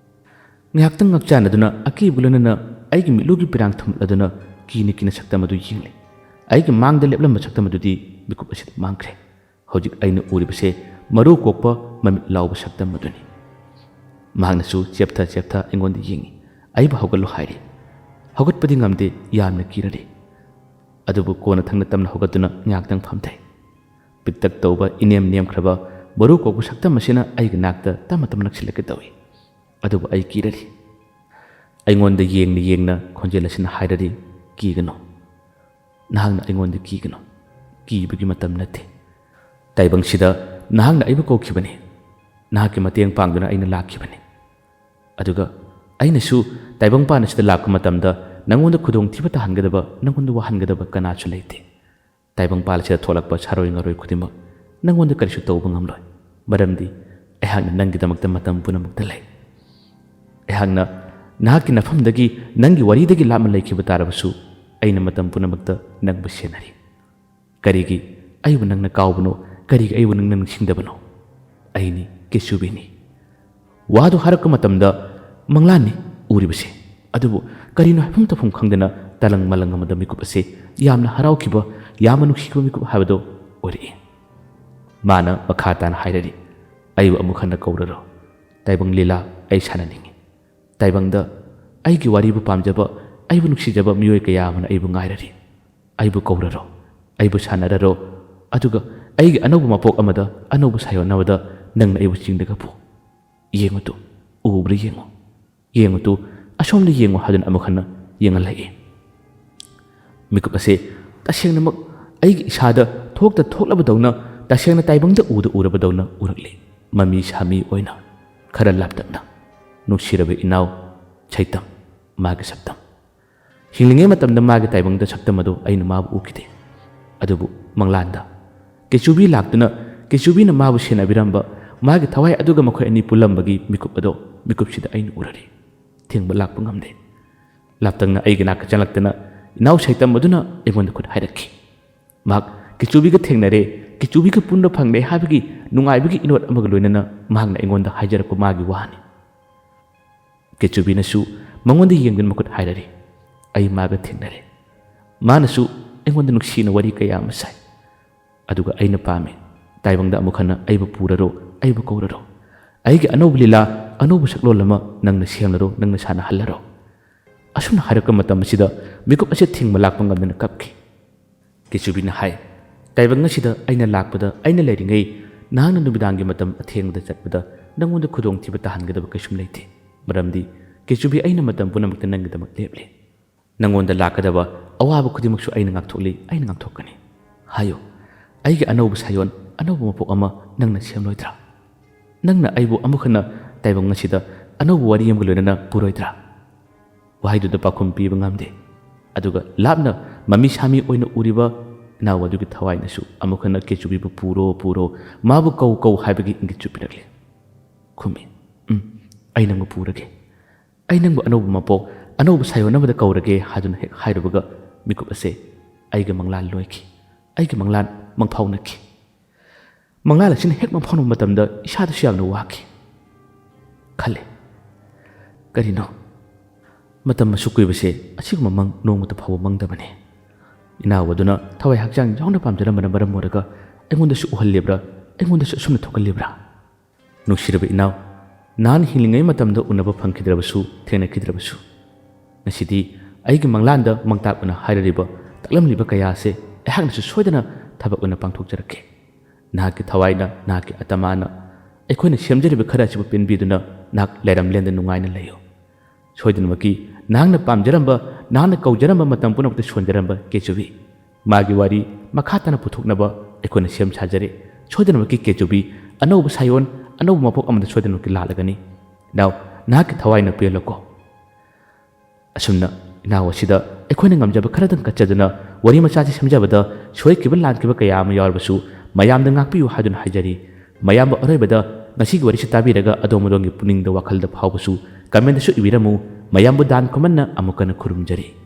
ꯉꯥꯏꯍꯥꯛꯇꯪ ꯉꯥꯛꯆꯥꯟꯅꯗꯨꯅ, ꯑꯀꯤꯕꯒ ꯂꯣꯏꯅꯅ ꯑꯩꯒꯤ ꯃꯤꯠꯂꯨꯒꯤ ꯄꯤꯔꯥꯡ ꯊꯨꯝꯂꯗꯨꯅ ꯀꯤꯅ ꯀꯤꯅ ꯁꯛꯇꯝ ꯑꯗꯨ ꯌꯦꯡꯂꯤ꯫ ꯑꯩꯒꯤ ꯃꯥꯡꯗ ꯂꯦꯞꯂꯝꯕ ꯁꯛꯇꯝ ꯑꯗꯨꯗꯤ ꯃꯤꯀꯨꯞ ꯑꯁꯤꯗ ꯃꯥꯡꯈ꯭ꯔꯦ꯫ ꯍꯧꯖꯤꯛ ꯑꯩꯅ ꯎꯔꯤꯕꯁꯦ ꯃꯔꯨ ꯀꯣꯛꯄ, ꯃꯃꯤꯠ ꯂꯥꯎꯕ ꯁꯛꯇꯝ ꯑꯗꯨꯅꯤ꯫ ꯃꯍꯥꯛꯅꯁꯨ ꯆꯦꯞꯊ ꯆꯦꯞꯊ ꯑꯩꯉꯣꯟꯗ ꯌꯦꯡꯏ꯫ ꯑꯩꯕꯨ ꯍꯧꯒꯠꯂꯨ ꯍꯥꯏꯔꯤ꯫ ꯍꯧꯒꯠꯄꯗꯤ ꯉꯝꯗꯦ, ꯌꯥꯝꯅ ꯀꯤꯔꯔꯤ꯫ ꯑꯗꯨꯕꯨ ꯀꯣꯟꯅ ꯊꯪꯅ ꯇꯞꯅ ꯍꯧꯒꯠꯇꯨꯅ ꯉꯥꯏꯍꯥꯛꯇꯪ ꯐꯝꯊꯩ꯫ ꯄꯤꯛꯇꯛ ꯇꯧꯕ, ꯏꯅꯦꯝ ꯅꯦꯝꯈ꯭ꯔꯕ ꯃꯔꯨ ꯀꯣꯛꯄ ꯁꯛꯇꯝ ꯑꯁꯤꯅ ꯑꯩꯒꯤ ꯅꯥꯛꯇ ꯇꯞꯅ ꯇꯞꯅ ꯅꯛꯁꯤꯜꯂꯛꯀꯦ ꯇꯧꯏ꯫ ꯑꯗꯨꯕꯨ ꯑꯩ ꯀꯤꯔꯔꯤ꯫ ꯑꯩꯉꯣꯟꯗ ꯌꯦꯡꯅ ꯌꯦꯡꯅ ꯈꯣꯟꯖꯦꯜ ꯑꯁꯤꯅ ꯍꯥꯏꯔꯔꯤ, "ꯀꯤꯒꯅꯨ꯫ ꯅꯍꯥꯛꯅ ꯑꯩꯉꯣꯟꯗ ꯀꯤꯒꯅꯨ꯫ ꯀꯤꯕꯒꯤ ꯃꯇꯝ ꯅꯠꯇꯦ꯫ ꯇꯥꯏꯕꯪꯁꯤꯗ ꯅꯍꯥꯛꯅ ꯑꯩꯕꯨ ꯀꯧꯈꯤꯕꯅꯤ꯫ ꯅꯍꯥꯛꯀꯤ ꯃꯇꯦꯡ ꯄꯥꯡꯗꯨꯅ ꯑꯩꯅ ꯂꯥꯛꯈꯤꯕꯅꯤ꯫ ꯑꯗꯨꯒ ꯑꯩꯅꯁꯨ ꯇꯥꯏꯕꯪꯄꯥꯟ ꯑꯁꯤꯗ ꯂꯥꯛꯄ ꯃꯇꯝꯗ ꯅꯪꯉꯣꯟꯗ ꯈꯨꯗꯣꯡꯊꯤꯕ ꯇꯥꯍꯟꯒꯗꯕ, ꯅꯪꯉꯣꯟꯗ ꯋꯥꯍꯟꯒꯗꯕ ꯀꯅꯥꯁꯨ ꯂꯩꯇꯦ꯫ ꯇꯥꯏꯕꯪꯄꯥꯜ ꯑꯁꯤꯗ ꯊꯣꯛꯂꯛꯄ ꯁꯥꯔꯣꯏ ꯉꯥꯔꯣꯏ ꯈꯨꯗꯤꯡꯃꯛ ꯅꯪꯉꯣꯟꯗ ꯀꯔꯤꯁꯨ ꯇꯧꯕ ꯉꯝꯂꯣꯏ, ꯃꯔꯝꯗꯤ ꯑꯩꯍꯥꯛꯅ ꯅꯪꯒꯤꯗꯃꯛꯇ ꯃꯇꯝ ꯄꯨꯝꯅꯃꯛꯇ ꯂꯩ꯫ ꯑꯩꯍꯥꯛꯅ ꯅꯍꯥꯛꯀꯤ ꯅꯐꯝꯗꯒꯤ, ꯅꯪꯒꯤ ꯋꯥꯔꯤꯗꯒꯤ ꯂꯥꯞꯅ ꯂꯩꯈꯤꯕ ꯇꯥꯔꯕꯁꯨ, ꯑꯩꯅ ꯃꯇꯝ ꯄꯨꯝꯅꯃꯛꯇ ꯅꯪꯕꯨ ꯁꯦꯟꯅꯔꯤ꯫ ꯀꯔꯤꯒꯤ ꯑꯩꯕꯨ ꯅꯪꯅ ꯀꯥꯎꯕꯅꯣ? ꯀꯔꯤꯒꯤ ꯑꯩꯕꯨ ꯅꯪꯅ ꯅꯤꯡꯁꯤꯡꯗꯕꯅꯣ? ꯑꯩꯅꯤ ꯀꯦꯁꯨꯕꯤꯅꯤ꯫" ꯋꯥꯗꯨ ꯍꯥꯏꯔꯛꯄ ꯃꯇꯝꯗ ꯃꯪꯂꯥꯟꯅꯤ ꯎꯔꯤꯕꯁꯦ꯫ ꯑꯗꯨꯕꯨ ꯀꯔꯤꯅꯣ ꯍꯥꯏꯐꯝ ꯇꯧꯐꯝ ꯈꯪꯗꯅ ꯇꯂꯪ ꯃꯂꯪ ꯑꯃꯗ ꯃꯤꯀꯨꯞ ꯑꯁꯦ ꯌꯥꯝꯅ ꯍꯔꯥꯎꯈꯤꯕ, ꯌꯥꯝꯅ ꯅꯨꯡꯁꯤꯈꯤꯕ ꯃꯤꯀꯨꯞ ꯍꯥꯏꯕꯗꯨ ꯑꯣꯏꯔꯛꯏ꯫ ꯃꯥꯅ ꯃꯈꯥ ꯇꯥꯅ ꯍꯥꯏꯔꯛꯏ, "ꯑꯩꯕꯨ ꯑꯃꯨꯛ ꯍꯟꯅ ꯀꯧꯔꯔꯣ꯫ ꯇꯥꯏꯕꯪ ꯂꯤꯂꯥ ꯑꯩ ꯁꯥꯟꯅꯅꯤꯡꯏ꯫ ꯇꯥꯏꯕꯪꯗ ꯑꯩꯒꯤ ꯋꯥꯔꯤꯕꯨ ꯄꯥꯝꯖꯕ, ꯑꯩꯕꯨ ꯅꯨꯡꯁꯤꯖꯕ ꯃꯤꯑꯣꯏ ꯀꯌꯥ ꯑꯃꯅ ꯑꯩꯕꯨ ꯉꯥꯏꯔꯔꯤ꯫ ꯑꯩꯕꯨ ꯀꯧꯔꯔꯣ, ꯑꯩꯕꯨ ꯁꯥꯟꯅꯔꯔꯣ, ꯑꯗꯨꯒ ꯑꯩꯒꯤ ꯑꯅꯧꯕ ꯃꯄꯣꯛ ꯑꯃꯗ ꯑꯅꯧꯕ ꯁꯥꯌꯣꯟꯅꯕꯗ ꯅꯪꯅ ꯑꯩꯕꯨ ꯆꯤꯡꯗꯒ ꯄꯨ꯫ ꯌꯦꯡꯉꯨ ꯇꯨ, ꯎꯕ꯭ꯔꯥ ꯌꯦꯡꯉꯨ, ꯌꯦꯡꯉꯨ ꯇꯨ, ꯑꯁꯣꯝꯗ ꯌꯦꯡꯉꯨ" ꯍꯥꯏꯗꯨꯅ ꯑꯃꯨꯛ ꯍꯟꯅ ꯌꯦꯡꯍꯜꯂꯛꯏ꯫ ꯃꯤꯀꯨꯞ ꯑꯁꯦ ꯇꯁꯦꯡꯅꯃꯛ ꯑꯩꯒꯤ ꯏꯁꯥꯗ ꯊꯣꯛꯇ ꯊꯣꯛꯂꯕꯗꯧꯅ, ꯇꯁꯦꯡꯅ ꯇꯥꯏꯕꯪꯗ ꯎꯗ ꯎꯔꯕꯗꯧꯅ ꯎꯔꯛꯂꯤ꯫ ꯃꯃꯤ ꯁꯥꯃꯤ ꯑꯣꯏꯅ, ꯈꯔ ꯂꯥꯞꯇꯛꯅ꯫ ꯅꯨꯡꯁꯤꯔꯕ ꯏꯅꯥꯎ ꯁꯩꯇꯝ, ꯃꯥꯒꯤ ꯁꯛꯇꯝ꯫ ꯍꯤꯡꯂꯤꯉꯩ ꯃꯇꯝꯗ ꯃꯥꯒꯤ ꯇꯥꯏꯕꯪꯗ ꯁꯛꯇꯝ ꯑꯗꯨ ꯑꯩꯅ ꯃꯥꯕꯨ ꯎꯈꯤꯗꯦ꯫ ꯑꯗꯨꯕꯨ ꯃꯪꯂꯥꯟꯗ ꯀꯦꯆꯨꯕꯤ ꯂꯥꯛꯇꯨꯅ, ꯀꯦꯆꯨꯕꯤꯅ ꯃꯥꯕꯨ ꯁꯦꯟꯅꯕꯤꯔꯝꯕ, ꯃꯥꯒꯤ ꯊꯋꯥꯏ ꯑꯗꯨꯒ ꯃꯈꯣꯏ ꯑꯅꯤ ꯄꯨꯜꯂꯝꯕꯒꯤ ꯃꯤꯀꯨꯞ ꯑꯗꯣ ꯃꯤꯀꯨꯞꯁꯤꯗ ꯑꯩꯅ ꯎꯔꯔꯤ꯫ ꯊꯤꯡꯕ ꯂꯥꯛꯄ ꯉꯝꯗꯦ꯫ ꯂꯥꯞꯇꯛꯅ ꯑꯩꯒꯤ ꯅꯥꯛꯇ ꯆꯪꯂꯛꯇꯅ ꯏꯅꯥꯎ ꯁꯩꯇꯝ ꯑꯗꯨꯅ ꯑꯩꯉꯣꯟꯗ ꯈꯨꯠ ꯍꯥꯏꯔꯛꯈꯤ꯫ ꯃꯍꯥꯛ ꯀꯦꯆꯨꯕꯤꯒ ꯊꯦꯡꯅꯔꯦ, ꯀꯦꯆꯨꯕꯤꯒ ꯄꯨꯟꯕ ꯐꯪꯂꯦ ꯍꯥꯏꯕꯒꯤ ꯅꯨꯡꯉꯥꯏꯕꯒꯤ ꯏꯅꯣꯠ ꯑꯃꯒ ꯂꯣꯏꯅꯅ ꯃꯍꯥꯛꯅ ꯑꯩꯉꯣꯟꯗ ꯍꯥꯏꯖꯔꯛꯄ ꯃꯥꯒꯤ ꯋꯥꯅꯤ꯫ ꯀꯦꯆꯨꯕꯤꯅꯁꯨ ꯃꯉꯣꯟꯗ ꯌꯦꯡꯗꯨꯅ ꯃꯈꯨꯠ ꯍꯥꯏꯔꯔꯤ꯫ ꯑꯩ ꯃꯥꯒ ꯊꯦꯡꯅꯔꯦ꯫ ꯃꯥꯅꯁꯨ ꯑꯩꯉꯣꯟꯗ ꯅꯨꯡꯁꯤꯅ ꯋꯥꯔꯤ ꯀꯌꯥ ꯑꯃ ꯁꯥꯏ꯫ ꯑꯗꯨꯒ ꯑꯩꯅ ꯄꯥꯝꯃꯤ, ꯇꯥꯏꯕꯪꯗ ꯑꯃꯨꯛ ꯍꯟꯅ ꯑꯩꯕꯨ ꯄꯨꯔꯔꯣ, ꯑꯩꯕꯨ ꯀꯧꯔꯔꯣ꯫ ꯑꯩꯒꯤ ꯑꯅꯧꯕ ꯂꯤꯂꯥ, ꯑꯅꯧꯕ ꯁꯛꯂꯣꯟ ꯑꯃ ꯅꯪꯅ ꯁꯦꯝꯂꯔꯣ, ꯅꯪꯅ ꯁꯥꯟꯅꯍꯜꯂꯔꯣ꯫ ꯑꯁꯨꯝꯅ ꯍꯥꯏꯔꯛꯄ ꯃꯇꯝ ꯑꯁꯤꯗ ꯃꯤꯀꯨꯞ ꯑꯁꯦ ꯊꯤꯡꯕ ꯂꯥꯛꯄ ꯉꯝꯗꯅ ꯀꯞꯈꯤ꯫ ꯀꯦꯆꯨꯕꯤꯅ ꯍꯥꯏ, "ꯇꯥꯏꯕꯪ ꯑꯁꯤꯗ ꯑꯩꯅ ꯂꯥꯛꯄꯗ, ꯑꯩꯅ ꯂꯩꯔꯤꯉꯩ, ꯅꯍꯥꯛꯅ ꯅꯨꯃꯤꯗꯥꯡꯒꯤ ꯃꯇꯝ ꯑꯊꯦꯡꯕꯗ ꯆꯠꯄꯗ ꯅꯪꯉꯣꯟꯗ ꯈꯨꯗꯣꯡꯊꯤꯕ ꯇꯥꯍꯟꯒꯗꯕ ꯀꯩꯁꯨꯝ ꯂꯩꯇꯦ꯫ ꯃꯔꯝꯗꯤ ꯀꯦꯆꯨꯕꯤ ꯑꯩꯅ ꯃꯇꯝ ꯄꯨꯝꯅꯃꯛꯇ ꯅꯪꯒꯤꯗꯃꯛ ꯂꯦꯞꯂꯤ꯫ ꯅꯪꯉꯣꯟꯗ ꯂꯥꯛꯀꯗꯕ ꯑꯋꯥꯕ ꯈꯨꯗꯤꯡꯃꯛꯁꯨ ꯑꯩꯅ ꯉꯥꯛꯊꯣꯛꯂꯤ, ꯑꯩꯅ ꯉꯥꯛꯊꯣꯛꯀꯅꯤ꯫ ꯍꯥꯏꯌꯨ, ꯑꯩꯒꯤ ꯑꯅꯧꯕ ꯁꯥꯌꯣꯟ, ꯑꯅꯧꯕ ꯃꯄꯣꯛ ꯑꯃ ꯅꯪꯅ ꯁꯦꯝꯂꯣꯏꯗ꯭ꯔꯥ? ꯅꯪꯅ ꯑꯩꯕꯨ ꯑꯃꯨꯛ ꯍꯟꯅ ꯇꯥꯏꯕꯪ ꯑꯁꯤꯗ ꯑꯅꯧꯕ ꯋꯥꯔꯤ ꯑꯃꯒ ꯂꯣꯏꯅꯅ ꯄꯨꯔꯣꯏꯗ꯭ꯔꯥ?" ꯋꯥꯍꯩꯗꯨꯗ ꯄꯥꯎꯈꯨꯝ ꯄꯤꯕ ꯉꯝꯗꯦ꯫ ꯑꯗꯨꯒ ꯂꯥꯞꯅ ꯃꯃꯤ ꯁꯥꯃꯤ ꯑꯣꯏꯅ ꯎꯔꯤꯕ ꯏꯅꯥꯎ ꯑꯗꯨꯒꯤ ꯊꯋꯥꯏꯅꯁꯨ ꯑꯃꯨꯛ ꯍꯟꯅ "ꯀꯦꯆꯨꯕꯤꯕꯨ ꯄꯨꯔꯣ, ꯄꯨꯔꯣ, ꯃꯥꯕꯨ ꯀꯧ, ꯀꯧ" ꯍꯥꯏꯕꯒꯤ ꯏꯪꯒꯤꯠꯁꯨ ꯄꯤꯔꯛꯂꯤ꯫ ꯈꯨꯝꯃꯤ, "ꯎꯝ, ꯑꯩ ꯅꯪꯕꯨ ꯄꯨꯔꯒꯦ꯫ ꯑꯩ ꯅꯪꯕꯨ ꯑꯅꯧꯕ ꯃꯄꯣꯛ, ꯑꯅꯧꯕ ꯁꯥꯌꯣꯟ ꯑꯃꯗ ꯀꯧꯔꯒꯦ" ꯍꯥꯏꯗꯨꯅ ꯍꯦꯛ ꯍꯥꯏꯔꯨꯕꯒ ꯃꯤꯀꯨꯞ ꯑꯁꯦ ꯑꯩꯒꯤ ꯃꯪꯂꯥꯟ ꯂꯣꯏꯈꯤ꯫ ꯑꯩꯒꯤ ꯃꯪꯂꯥꯟ ꯃꯪꯐꯥꯎꯅꯈꯤ꯫ ꯃꯪꯂꯥꯟ ꯑꯁꯤꯅ ꯍꯦꯛ ꯃꯪꯐꯥꯎꯅꯕ ꯃꯇꯝꯗ ꯏꯁꯥꯗꯁꯨ ꯌꯥꯝꯅ ꯋꯥꯈꯤ꯫ ꯈꯜꯂꯦ, "ꯀꯔꯤꯅꯣ? ꯃꯇꯝ ꯑꯁꯨꯛ ꯀꯨꯏꯕꯁꯦ ꯑꯁꯤꯒꯨꯝꯕ ꯃꯪ ꯅꯣꯡꯃꯇ ꯐꯥꯎꯕ ꯃꯪꯗꯕꯅꯤ꯫ ꯏꯅꯥꯎ ꯑꯗꯨꯅ ꯊꯋꯥꯏ ꯍꯛꯆꯥꯡ ꯌꯥꯎꯅ ꯄꯥꯝꯖꯔꯝꯕꯅ ꯃꯔꯝ ꯑꯣꯏꯔꯒ ꯑꯩꯉꯣꯟꯗꯁꯨ ꯎꯍꯜꯂꯤꯕ꯭ꯔꯥ? ꯑꯩꯉꯣꯟꯗꯁꯨ ꯑꯁꯨꯝꯅ ꯊꯣꯛꯍꯜꯂꯤꯕ꯭ꯔꯥ?" ꯅꯨꯡꯁꯤꯔꯕ ꯏꯅꯥꯎ, ꯅꯍꯥꯟ ꯍꯤꯡꯂꯤꯉꯩ ꯃꯇꯝꯗ ꯎꯅꯕ ꯐꯪꯈꯤꯗ꯭ꯔꯕꯁꯨ, ꯊꯦꯡꯅꯈꯤꯗ꯭ꯔꯕꯁꯨ, ꯉꯁꯤꯗꯤ ꯑꯩꯒꯤ ꯃꯪꯂꯥꯟꯗ ꯃꯪꯇꯥꯛ ꯑꯣꯏꯅ ꯍꯥꯏꯔꯔꯤꯕ, ꯇꯥꯛꯂꯝꯂꯤꯕ ꯀꯌꯥ ꯑꯁꯦ ꯑꯩꯍꯥꯛꯅꯁꯨ ꯁꯣꯏꯗꯅ ꯊꯕꯛ ꯑꯣꯏꯅ ꯄꯥꯡꯊꯣꯛꯆꯔꯛꯀꯦ꯫ ꯅꯍꯥꯛꯀꯤ ꯊꯋꯥꯏꯅ, ꯅꯍꯥꯛꯀꯤ ꯑꯇꯃꯥꯅ ꯑꯩꯈꯣꯏꯅ ꯁꯦꯝꯖꯔꯤꯕ ꯈꯔ ꯑꯁꯤꯕꯨ ꯄꯦꯟꯕꯤꯗꯨꯅ ꯅꯍꯥꯛ ꯂꯩꯔꯝꯂꯦꯟꯗ ꯅꯨꯡꯉꯥꯏꯅ ꯂꯩꯌꯨ꯫ ꯁꯣꯏꯗꯅꯃꯛꯀꯤ ꯅꯍꯥꯛꯅ ꯄꯥꯝꯖꯔꯝꯕ, ꯅꯍꯥꯛꯅ ꯀꯧꯖꯔꯝꯕ ꯃꯇꯝ ꯄꯨꯝꯅꯃꯛꯇ ꯁꯣꯟꯖꯔꯝꯕ ꯀꯦꯆꯨꯕꯤ꯫ ꯃꯥꯒꯤ ꯋꯥꯔꯤ ꯃꯈꯥ ꯇꯥꯅ ꯄꯨꯊꯣꯛꯅꯕ ꯑꯩꯈꯣꯏꯅ ꯁꯦꯝ ꯁꯥꯖꯔꯦ꯫ ꯁꯣꯏꯗꯅꯃꯛꯀꯤ ꯀꯦꯆꯨꯕꯤ ꯑꯅꯧꯕ ꯁꯥꯏꯑꯣꯟ, ꯑꯅꯧꯕ ꯃꯄꯣꯛ ꯑꯃꯗ ꯁꯣꯏꯗꯅꯃꯛꯀꯤ ꯂꯥꯛꯂꯒꯅꯤ꯫ ꯏꯅꯥꯎ, ꯅꯍꯥꯛꯀꯤ ꯊꯋꯥꯏꯅ ꯄꯦꯜꯂꯣꯀꯣ꯫ ꯑꯁꯨꯝꯅ ꯏꯅꯥꯎ ꯑꯁꯤꯗ ꯑꯩꯈꯣꯏꯅ ꯉꯝꯖꯕ ꯈꯔꯗꯪ ꯀꯠꯆꯗꯨꯅ ꯋꯥꯔꯤ ꯃꯆꯥꯁꯤ ꯁꯦꯝꯖꯕꯗ ꯁꯣꯏꯈꯤꯕ ꯂꯥꯟꯈꯤꯕ ꯀꯌꯥ ꯑꯃ ꯌꯥꯎꯔꯕꯁꯨ ꯃꯌꯥꯝꯗ ꯉꯥꯛꯄꯤꯌꯨ ꯍꯥꯏꯗꯨꯅ ꯍꯥꯏꯖꯔꯤ꯫ ꯃꯌꯥꯝꯕ ꯑꯔꯣꯏꯕꯗ ꯉꯁꯤꯒꯤ ꯋꯥꯔꯤꯁꯤ ꯇꯥꯕꯤꯔꯒ ꯑꯗꯣꯝ ꯑꯗꯣꯝꯒꯤ ꯄꯨꯛꯅꯤꯡꯗ ꯋꯥꯈꯜꯗ ꯐꯥꯎꯕꯁꯨ comment ꯁꯨ ꯏꯕꯤꯔꯝꯃꯨ꯫ ꯃꯌꯥꯝꯕꯨ ꯗꯥꯟ ꯈꯨꯃꯟꯅ ꯑꯃꯨꯛ ꯍꯟꯅ ꯈꯨꯔꯨꯝꯖꯔꯤ꯫